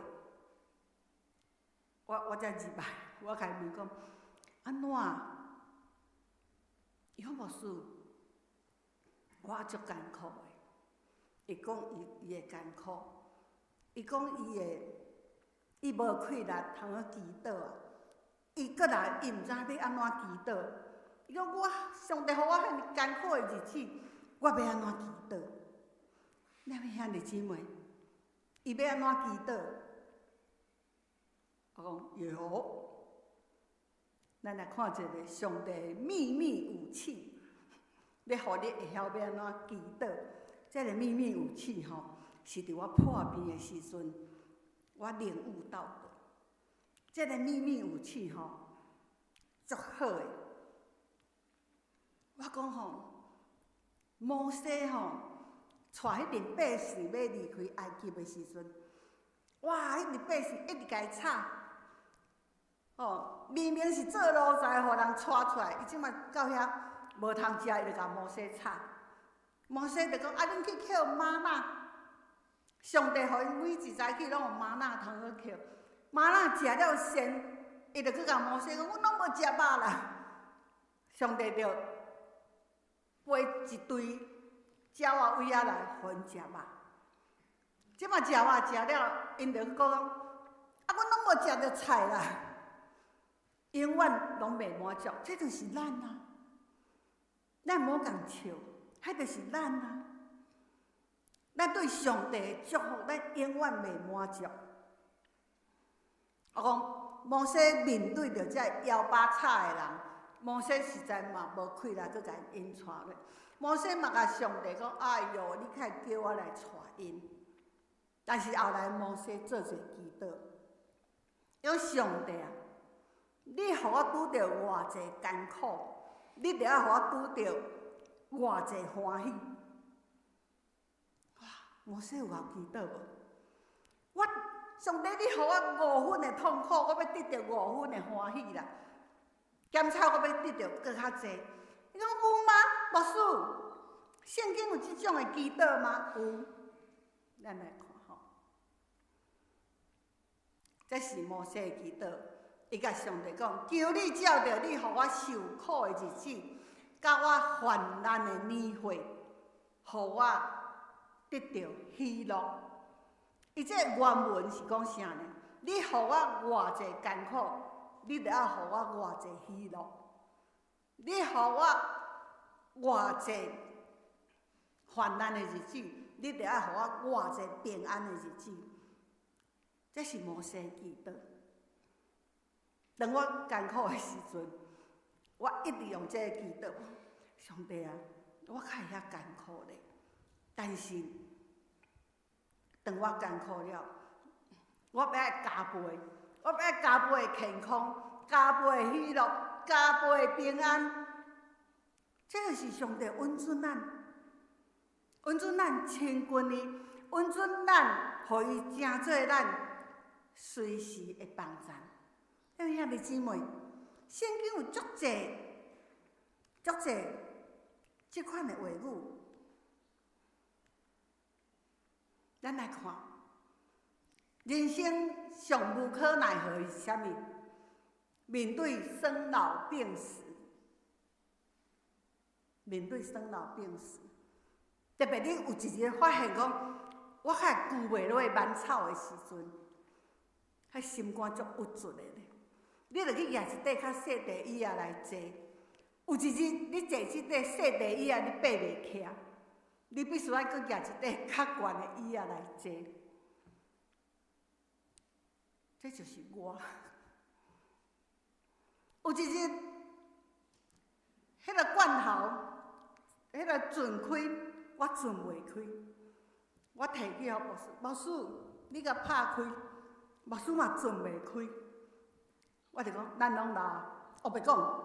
我才入來，我共伊問講：按怎？伊講牧師，我足艱苦的。伊講伊伊的艱苦，伊講伊的伊無氣力通去祈禱啊。伊閣來，伊毋知欲按怎祈禱。伊講我上帝予我遐爾艱苦的日子，我欲按怎祈禱？兩位兄弟姊妹，伊欲按怎祈禱？我講有，咱來看一个上帝秘密武器，欲予你會曉欲按怎祈禱。這个秘密武器吼，是佇我破病的時陣，我領悟到的。這个秘密武器吼，足好的。我講吼，摩西吼，帶彼陣百姓欲離開埃及的時陣，哇！彼陣百姓一直共伊吵，吼，明明是做奴才，予人帶出來，伊這馬到遐無通食，伊就共摩西吵。摩西就講：啊，恁去抾嗎哪，上帝予𪜶每一早起攏有嗎哪通好抾，嗎哪食了鮮，伊就去共摩西講：阮攏無食肉啦。上帝就飛一堆鳥仔葦仔來予𪜶食肉。這馬食肉食了，𪜶就閣講：啊，阮攏無食著菜啦，永遠攏袂滿足，這就是咱啊！咱無共笑，彼就是咱啊！咱對上帝的祝福，咱永遠袂滿足。我講摩西面對著這枵飽吵的人，摩西實在嘛無氣力閣共𪜶帶落。摩西嘛共上帝講：哎喲，你較會叫我來帶𪜶。但是後來摩西做一个祈禱，講上帝啊，你予我拄著偌濟艱苦，你著愛予我拄著偌濟歡喜。哇！摩西有𠢕祈禱無？我上帝，你予我五分的痛苦，我欲得著五分的歡喜啦。檢查我欲得著閣較濟。伊講有嗎？牧師，聖經有這種的祈禱嗎？有。咱來看吼，這是摩西的祈禱。伊共上帝講：求你照著你予我受苦的日子，佮我患難的年歲，予我得著喜樂。伊這原文是講啥呢？你予我偌濟艱苦，你著愛予我偌濟喜樂。你予我偌濟患難的日子，你著愛予我偌濟平安的日子。這是摩西祈禱。當我艱苦的時陣，我一直用這個祈禱。上帝啊，我較會曉艱苦咧，但是當我艱苦了，我欲愛加倍，我欲愛加倍的健康，加倍的喜樂，加倍的平安。這個是上帝允准咱，允准咱親近伊，允准咱予伊成做咱隨時的幫贊。各位兄弟姊妹，聖經有足濟、足濟這款的話語，咱來看，人生上無可奈何的是啥物？面對生老病死，面對生老病死，特別你有一日發現講，我較會龜袂落挽草的時陣，彼心肝足鬱卒的咧。你著去舉一塊較細塊椅仔來坐，有一日你坐這塊細塊椅仔，你爬袂起來，你必須愛閣舉一塊較懸的椅仔來坐。這就是我。有一日，彼個罐頭，彼個鑽開，我鑽袂開，我提去予牧師，牧師，你共拍開，牧師嘛鑽袂開。我就講，咱攏老，我袂講，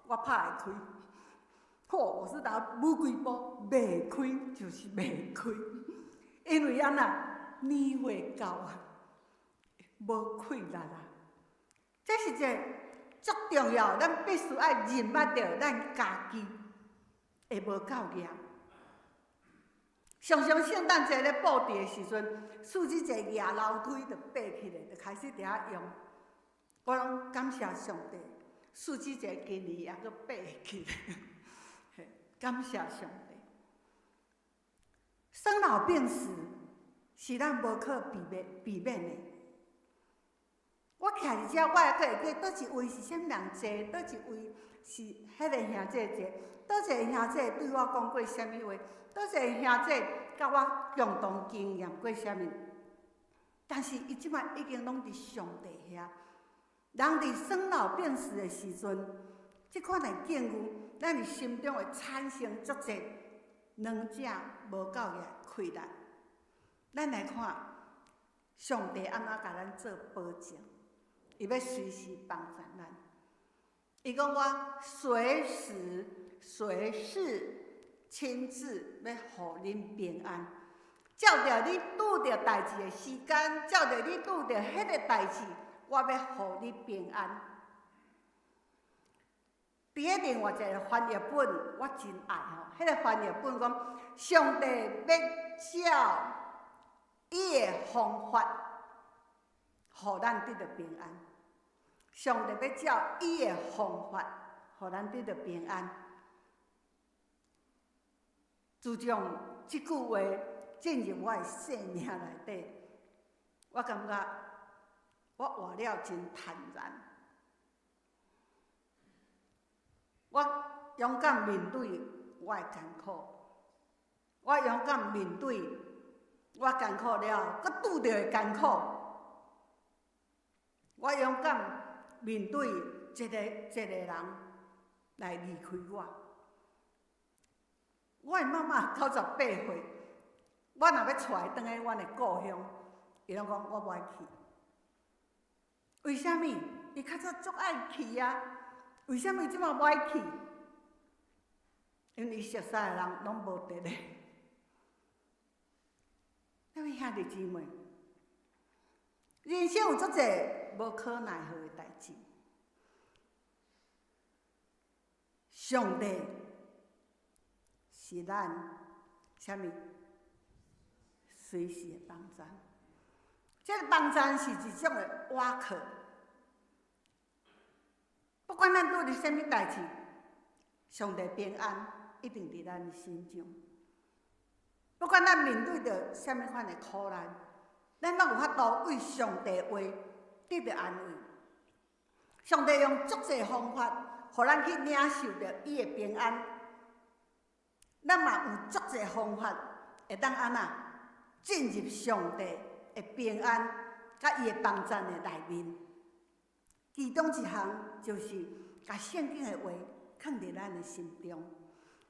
我拍會開。好，牧師頭舞幾步，袂開就是袂開，因為按怎年歲到啊，無氣力啊。這是一個足重要，咱必須愛認捌著咱家己會無夠額。常常聖誕節咧布置的時陣，素姊一個樓梯就爬起來，就開始佇遐用。我攏感謝上帝，素姊一個今年猶閣爬起來，感謝上帝。生老病死是咱無可避免的。我徛佇遮，我會閣會記佗一位是啥物人坐，佗一位是彼个兄弟坐，佗一个兄弟對我講過啥物話，佗一个兄弟佮我共同經驗過啥物。但是伊這擺已經攏佇上帝遐。人佇生老病死的時陣，這款的境遇，咱佇心中會產生足濟兩者無夠的氣力。咱來看上帝按怎共咱做保證，伊欲隨時幫助咱。伊講我隨時隨事親自欲予恁平安，照著你拄著代誌的時間，照著你拄著彼个代誌，我欲予你平安。佇咧另外一个翻譯本，我真愛吼，彼个翻譯本講，上帝欲照伊的方法，予咱得著平安。上帝欲照伊的方法，予咱得著平安。自從這句話進入我的生命內底，我感覺我活了真坦然。我勇敢面對我的艱苦，我勇敢面對我艱苦了後，閣拄著的艱苦。我勇敢面對一个一个人來離開我。我的媽媽98歲，我若欲帶伊轉去阮的故鄉，伊攏講我無愛去。為啥物？伊較早足愛去啊，為啥物這擺無愛去？因為伊熟似的人攏無佇咧。各位兄弟姊妹，人生有足濟無可奈何的代誌，上帝是咱啥物隨時的幫贊。這个幫贊是一種的倚靠，不管咱拄著啥物代誌，上帝平安一定佇咱的心中。不管咱面對著啥物款的苦難，咱攏有法度對上帝話得著安慰。上帝用足濟方法，予咱去領受著伊的平安。咱嘛有足濟方法會當按怎進入上帝的平安，佮伊的幫贊的內面。其中一項就是共聖經的話囥佇咱的心中。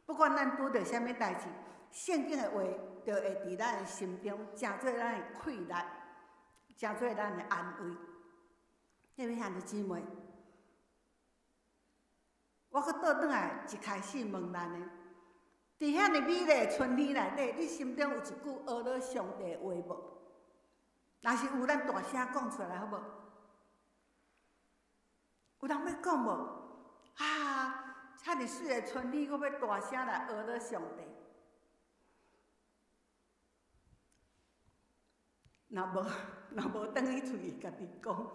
不管咱拄著啥物代誌，聖經的話就會佇咱的心中，成做咱的氣力，成做咱的安慰。各位兄弟姊妹，我閣倒轉來一開始問咱的，佇遐爾美麗的春天內底，你心中有一句阿羅上帝的話無？若是有，咱大聲講出來好無？有人欲講無？啊，遮爾媠的春天，閣欲大聲來阿羅上帝。若無，若無，轉去厝去家己講。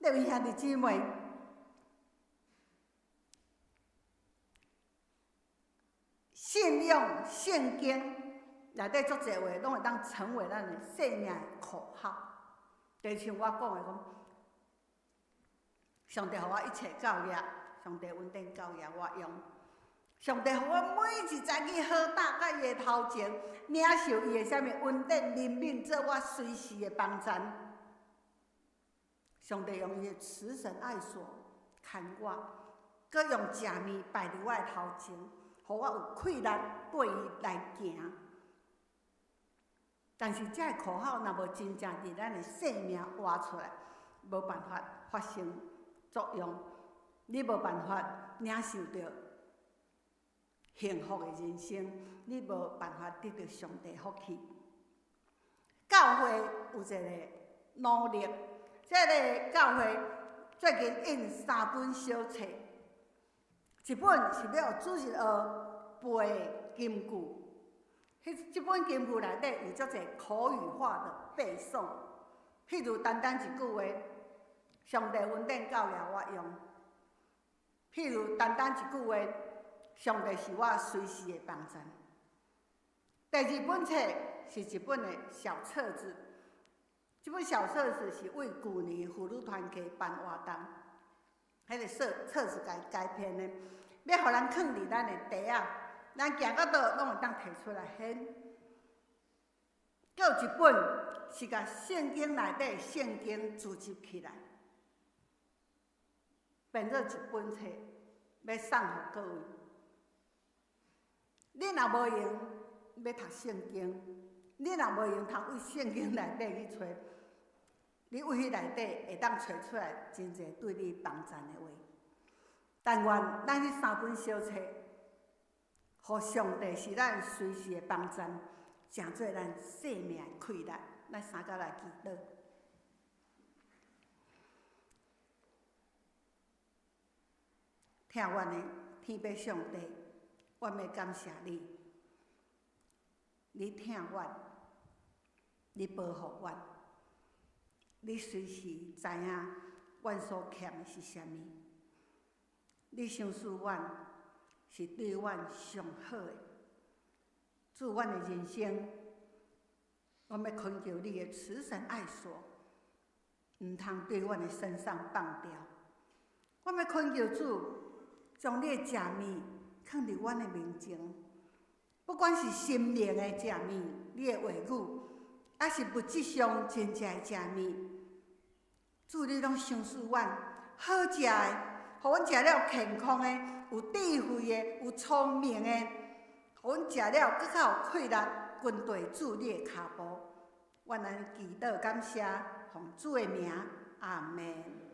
各位兄弟姊妹，信仰聖經內底足濟話，攏會當成為咱的生命的口號。就像我講的講，上帝予我一切夠額，上帝恩典夠額我用。上帝予我每一早起好膽佮伊的頭前，領受伊的啥物恩典憐憫，做我隨時的幫贊。上帝用伊的慈繩愛索牽我，閣用食物擺佇我的頭前，予我有氣力對伊來行。但是這个口號若無真正佇咱的生命活出來，無辦法發生作用，你無辦法領受著幸福的人生，你無辦法得著上帝福氣。教會有一个努力，這个教會最近印三本小冊，一本是欲予主日學背金句，彼這本金句內底有足濟口語化的背誦，譬如單單一句話，上帝恩典夠額我用；譬如單單一句話，上帝是我隨時的幫贊。第二本册是一本的小册子，這本小冊子是為舊年婦女團契辦活動，彼個冊子改編的，欲予咱囥佇咱的袋仔，咱行到佗攏會當提出來掀。閣有一本是共聖經內底聖經組織起來，變做一本冊，欲送予各位。你若無閒欲讀聖經，你若無閒通為聖經內底去揣，你為彼內底會當揣出來真濟對你幫贊的話。但願咱彼三本小冊，予上帝是咱隨時的幫贊，成做咱生命的氣力。咱三甲來祈禱。疼阮的天父上帝，我欲感謝你，你疼阮，你保護阮，你隨時知影阮所欠的是啥物，你賞賜阮是對阮上好的。主，阮的人生，我欲懇求你的慈繩愛索，毋通對阮的身上放掉。我欲懇求主，將你的食物囥佇阮的面前，不管是心靈的食物，你的話語，抑是物質上真正的食物，主你攏賞賜阮好食的，予阮食了健康的、有智慧的、有聰明的，予阮食了閣較有氣力，跟隨主你的跤步。阮按呢祈禱感謝，奉主的名，阿們。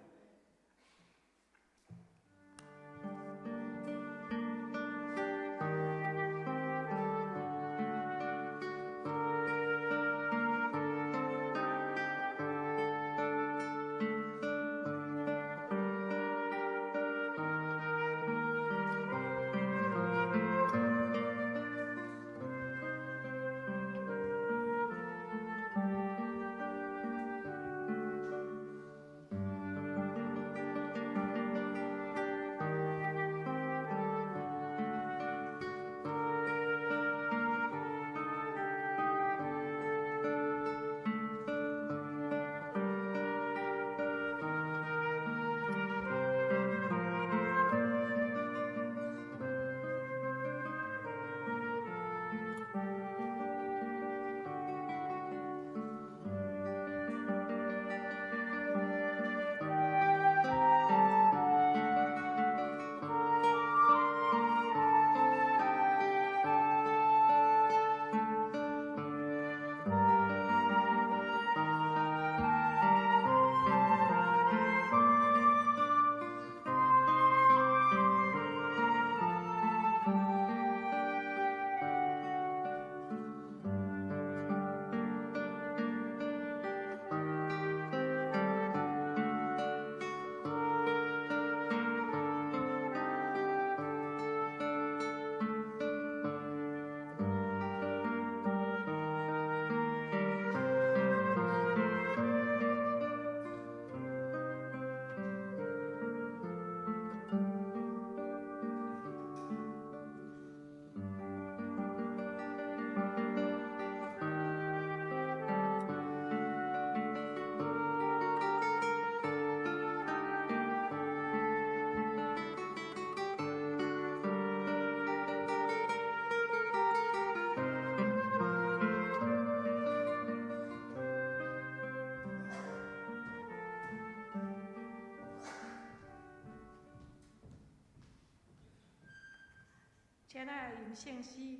請咱來吟聖詩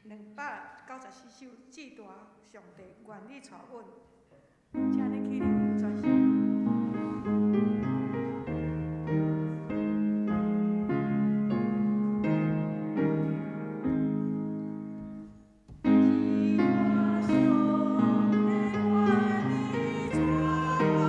294首，至大上帝願你帶阮，請你起立專心。至大上帝，願你帶阮。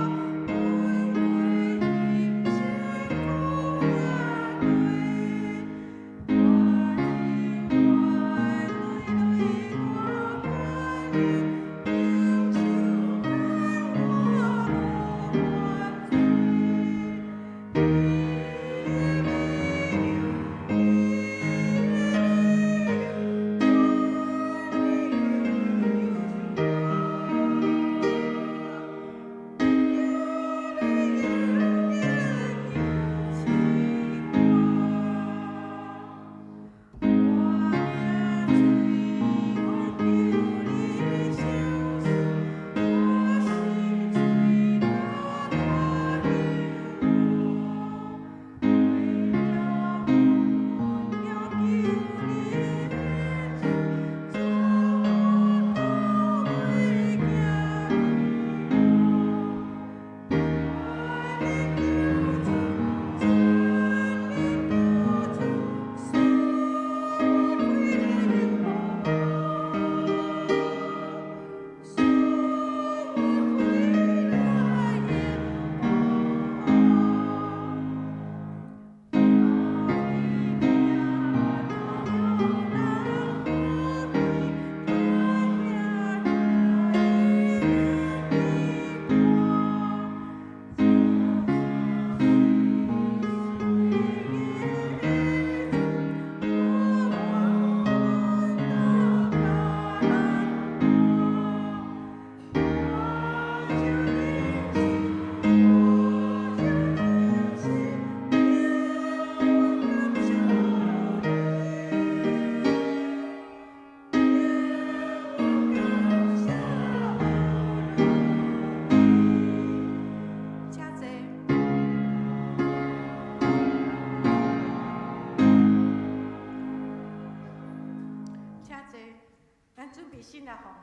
心來奉獻。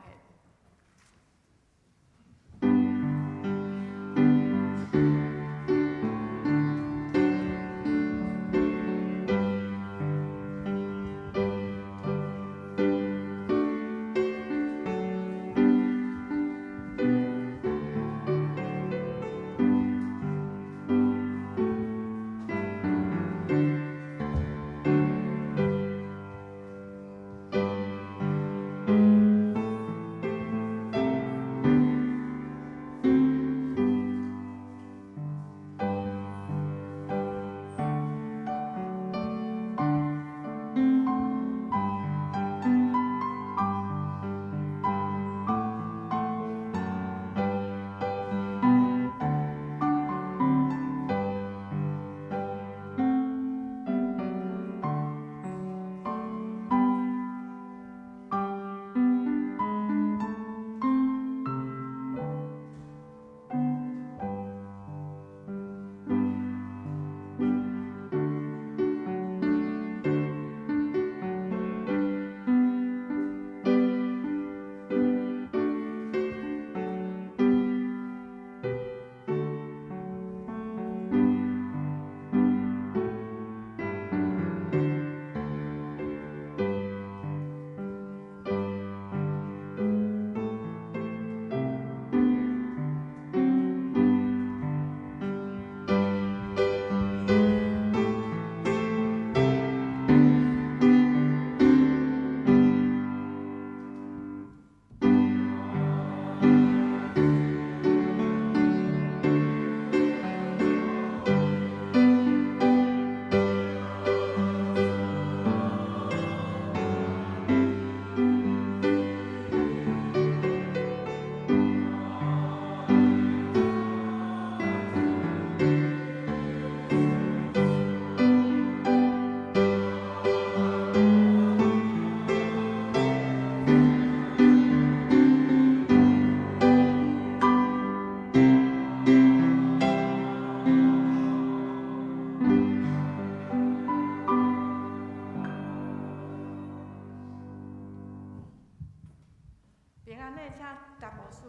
平安的，請陳牧師。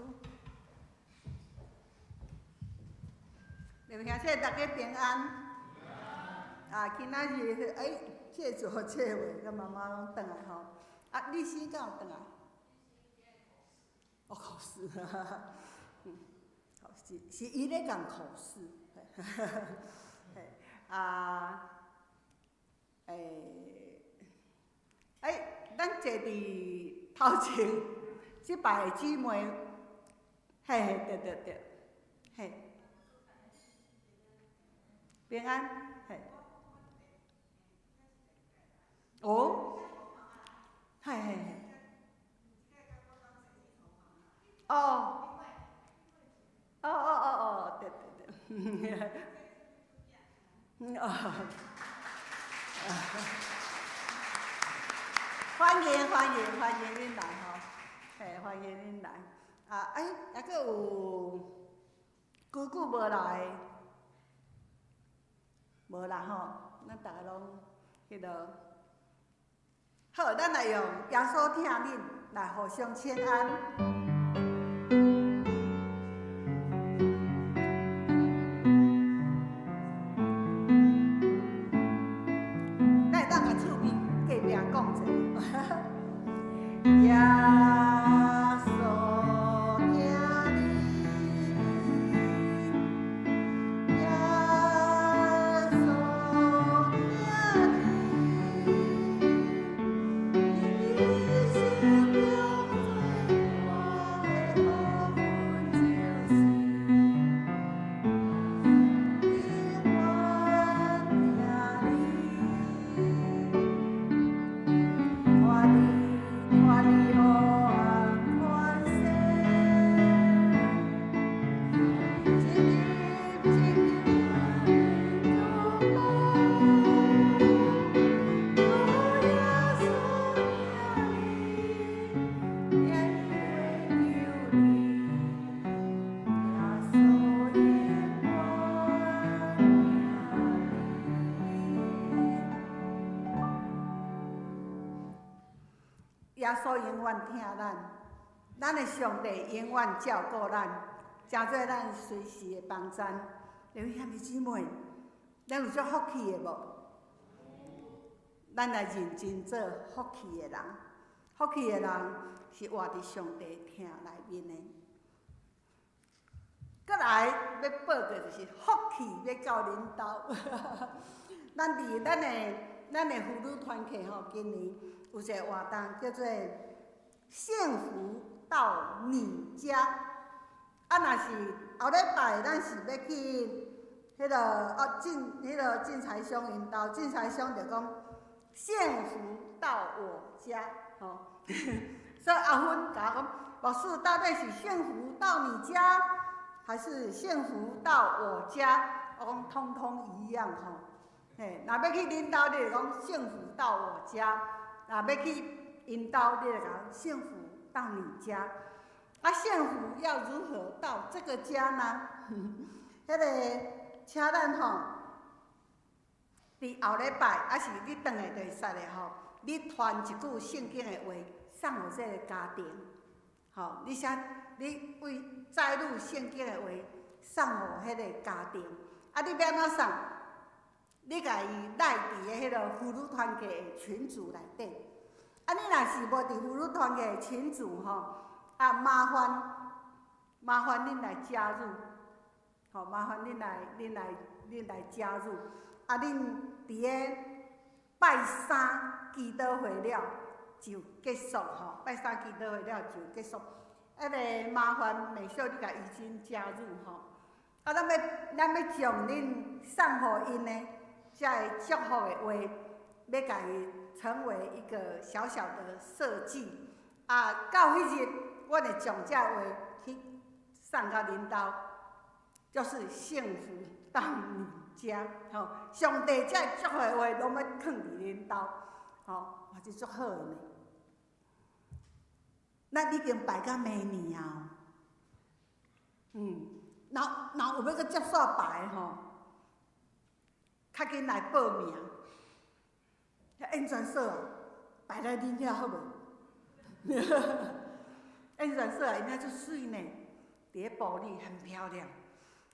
弟兄姊妹大家平安。啊，今仔日欸，這個做這話，佮媽媽攏轉來吼。啊，你先敢有轉來？哦，考試，是是伊咧共考試。嘿，啊，欸，欸，咱坐佇頭前這排的姊妹，嘿嘿，對對對，嘿，平安，嘿，哦，嘿嘿嘿，哦，哦哦哦哦，對對對，哦，歡迎歡迎歡迎恁來吼，嘿，歡迎恁來。啊，欸，抑閣有久久無來，無啦吼，咱逐个攏彼落。好，咱來用耶穌疼恁來互相請安。咱會當共厝邊隔壁講一下。耶穌疼恁，耶穌疼恁，你生命最大。耶穌永遠疼咱，咱的上帝永遠照顧咱，成做咱隨時的幫贊。兩位兄弟姊妹，咱有這福氣的無？咱來認真做福氣的人，福氣的人是活佇上帝疼內面的。閣來欲報告就是福氣欲到恁兜。咱佇咱的婦女團契吼，今年有一个活動叫做幸福到你家。啊，若是後禮拜咱是欲去彼个哦進彼个進財商𪜶兜，進財商就講幸福到我家，吼。所以阿芬共我講，牧師到底是幸福到你家，還是幸福到我家？我講通通一樣吼。嘿，若欲去恁兜，你就講幸福到我家；若欲去𪜶兜，你就講幸福到你家。啊，幸福要如何到這個家呢？彼個，請咱吼，佇後禮拜，抑是你轉來就會使咧吼。你傳一句聖經的話，送予這个家庭，吼，你寫，你為載錄聖經的話，送予彼个家庭。啊，你欲按怎送？你共伊拉佇个彼个婦女團契的群組內底。啊，你若是無佇婦女團契的群組吼，啊，麻煩麻煩恁來加入，吼，麻煩恁來恁來恁來加入。啊，恁佇个拜三祈禱會了就結束吼，拜三祈禱會了就結束。彼个麻煩美秀，你共伊真加入吼。啊，咱欲將恁送予𪜶的遮个祝福的話，欲共伊成為一個小小的設計。啊，到彼日，阮會將這話去送到恁兜，就是幸福到你家，吼！上帝這祝福的話，攏欲囥佇恁兜，吼，哇，這足好的呢。咱已經拜到明年啊，若若有欲閣接續拜的吼，較緊來報名。遐演傳所擺來恁遐好無？演傳所𪜶遐足媠呢，佇咧埔里很漂亮，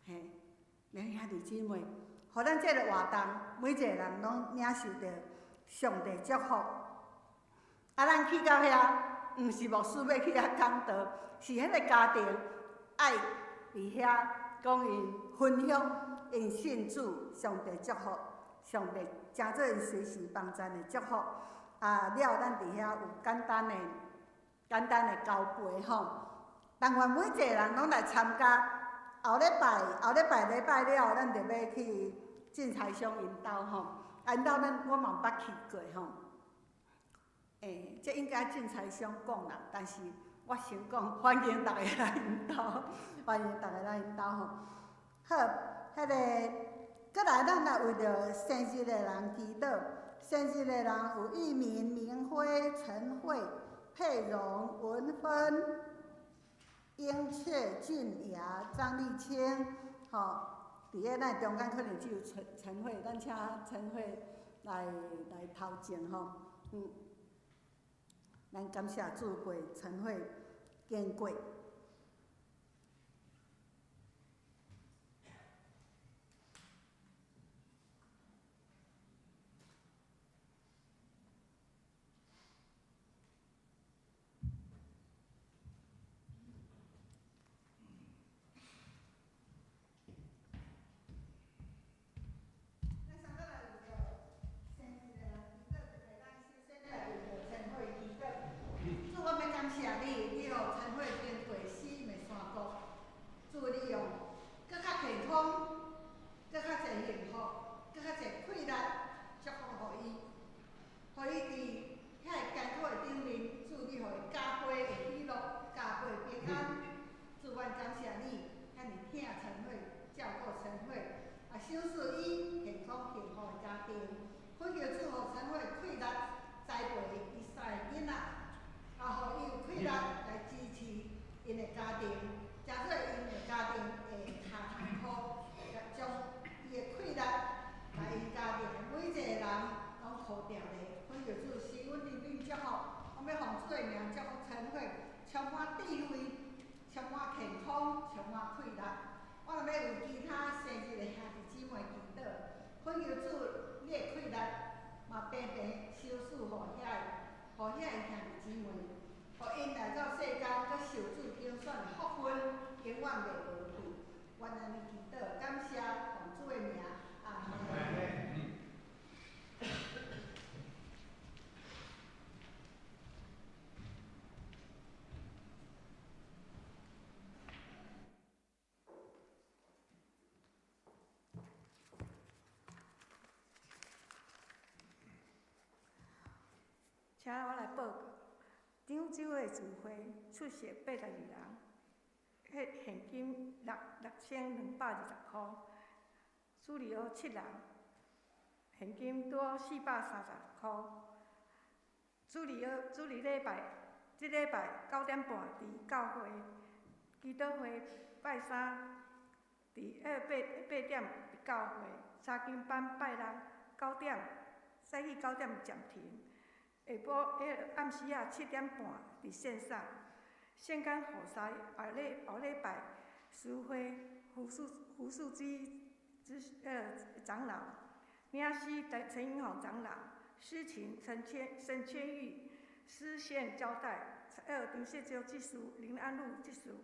嘿，兩兄弟姊妹，予咱這个活動，每一個人攏領受著上帝祝福。啊，咱去到遐，毋是牧師欲去遐講道，是彼個家庭愛佇遐講𪜶分享𪜶信主，上帝祝福，上帝誠做𪜶隨時幫贊的祝福。啊，了咱佇遐有簡單的、簡單的交陪吼。但願每一個人攏來參加。後禮拜、後禮拜禮拜了，咱就欲去進財商𪜶兜吼。啊，𪜶兜咱我嘛毋捌去過吼。這應該進財商講啦，但是我先講，歡迎大家來𪜶兜，歡迎大家來𪜶兜吼。好，彼个，閣來咱來為著生日的人祈禱。生日的人有玉明、明輝、陳慧、佩蓉、文芬、英雀、俊雅、張麗清，吼，佇咧咱中間可能只有陳陳慧，咱請陳慧來來頭前吼，咱感謝主陪陳慧經過。予遐个，予遐个兄弟姊妹，予𪜶來到世間，閣受主揀選的福分，永遠袂無去。阮按呢祈禱，感謝奉主的名，阿門。請我來報告，漳州的聚會出席82人，彼現金6220箍，主日學7人，現金拄好430箍。主日學主日禮拜，這禮拜9點半佇教會祈禱會，拜三佇彼八點佇教會查經班拜六九點早起九點暫停。下晡彼个暗時仔7點半佇線上，聖間雨災後禮拜司會胡樹基之長老，領詩陳陳英宏長老，司琴陳千玉，司憲交代，張世洲執事林安祿執事，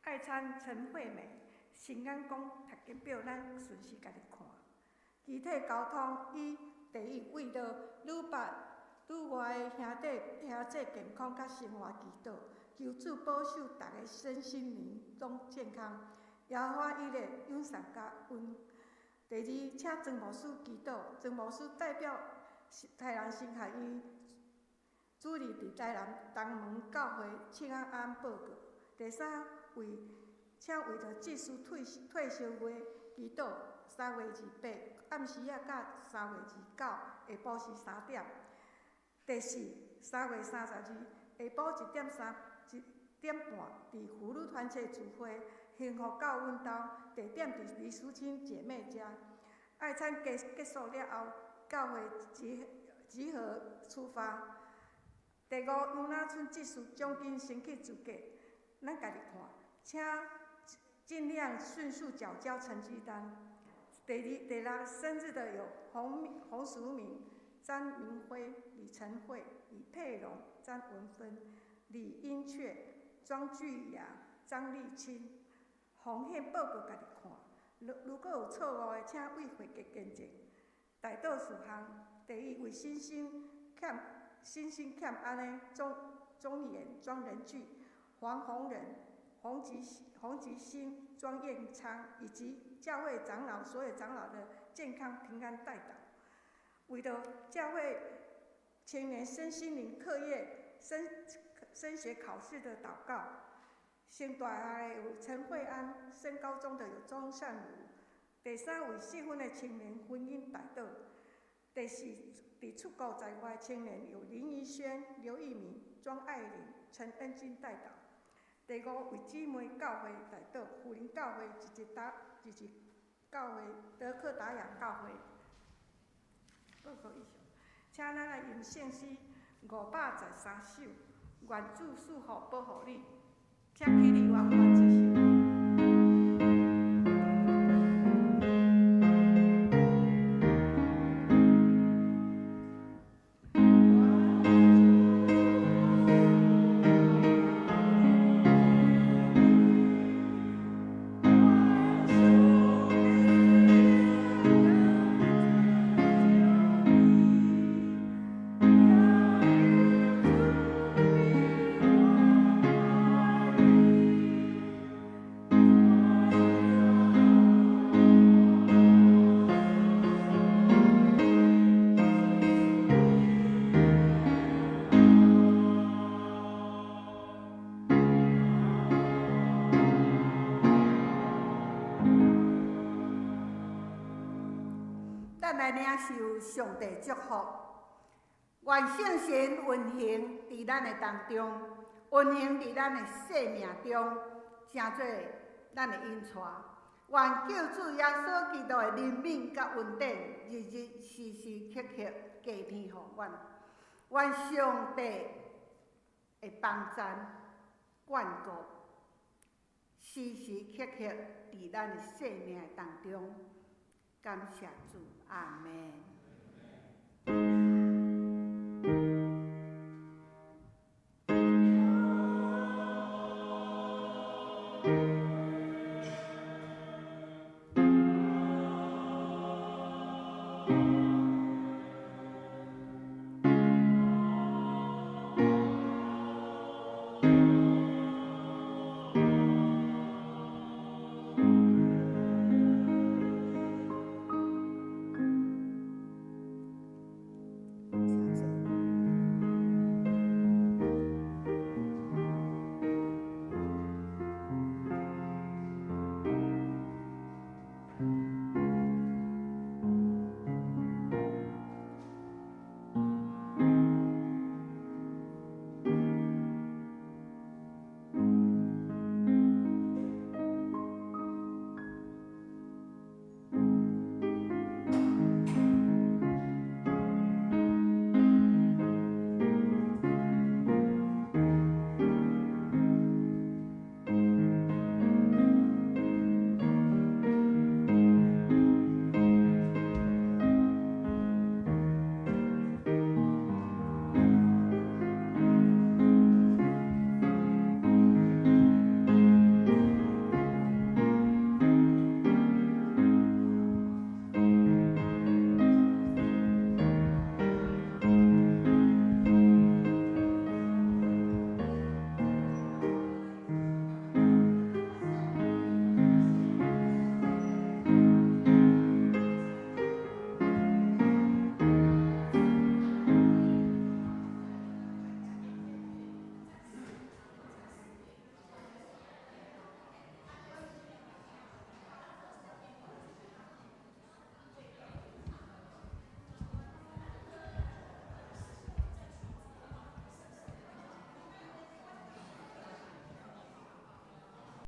愛參陳惠美，聖眼講讀經表，咱順時家己看。肢體溝通以第一為著女八。女外的兄弟兄姊健康佮生活祈禱，求主保守逐个身心靈攏健康。耶和華以勒永善加恩。第二，請曾牧師祈禱，曾牧師代表台南神學院主任佇台南東門教會請安安報告。第三，為請為著執事退休月祈禱，3月28暗時仔到3月29下晡時3點。第四，3月32下晡1點3、1點半，佇婦女團契聚會，幸福到阮兜，地點佇李淑清姐妹家。愛餐結束了後，教會集合出發。第五，楊那春執事獎金申請資格，咱家己看，請盡量迅速繳交成績單。第二、第六，生日的有洪淑敏、詹明輝、李晨慧、李佩蓉、詹文芬、李英雀、莊巨雅、張麗清。奉獻報告家己看，如果有錯誤的，請為會計更正。代禱事項，第一為身心欠安的鍾炎、莊仁巨、黃宏仁、洪吉新、莊彥昌，以及教會長老所有長老的健康平安代禱。為著教會青年身心靈課業升學考試的禱告。升大學的有陳慧安，升高中的有鍾善如。第三為適婚的青年婚姻代禱。第四，佇出國在外青年有林怡萱、劉義明、莊愛玲、陳恩金代禱。第五為姊妹教會代禱，福林教會一一達一一教會德克達雅教會。報告以上，請咱來吟聖詩513首，願主賜福保護你，請起立，我們這首。咱來領受上帝祝福，願聖神運行佇咱的當中，運行佇咱的生命中，成做咱的引帶。願救主耶穌基督的憐憫佮恩典，日日時時刻刻加添予阮。願上帝的幫贊、眷顧，時時刻刻佇咱的生命當中。感謝主，阿門。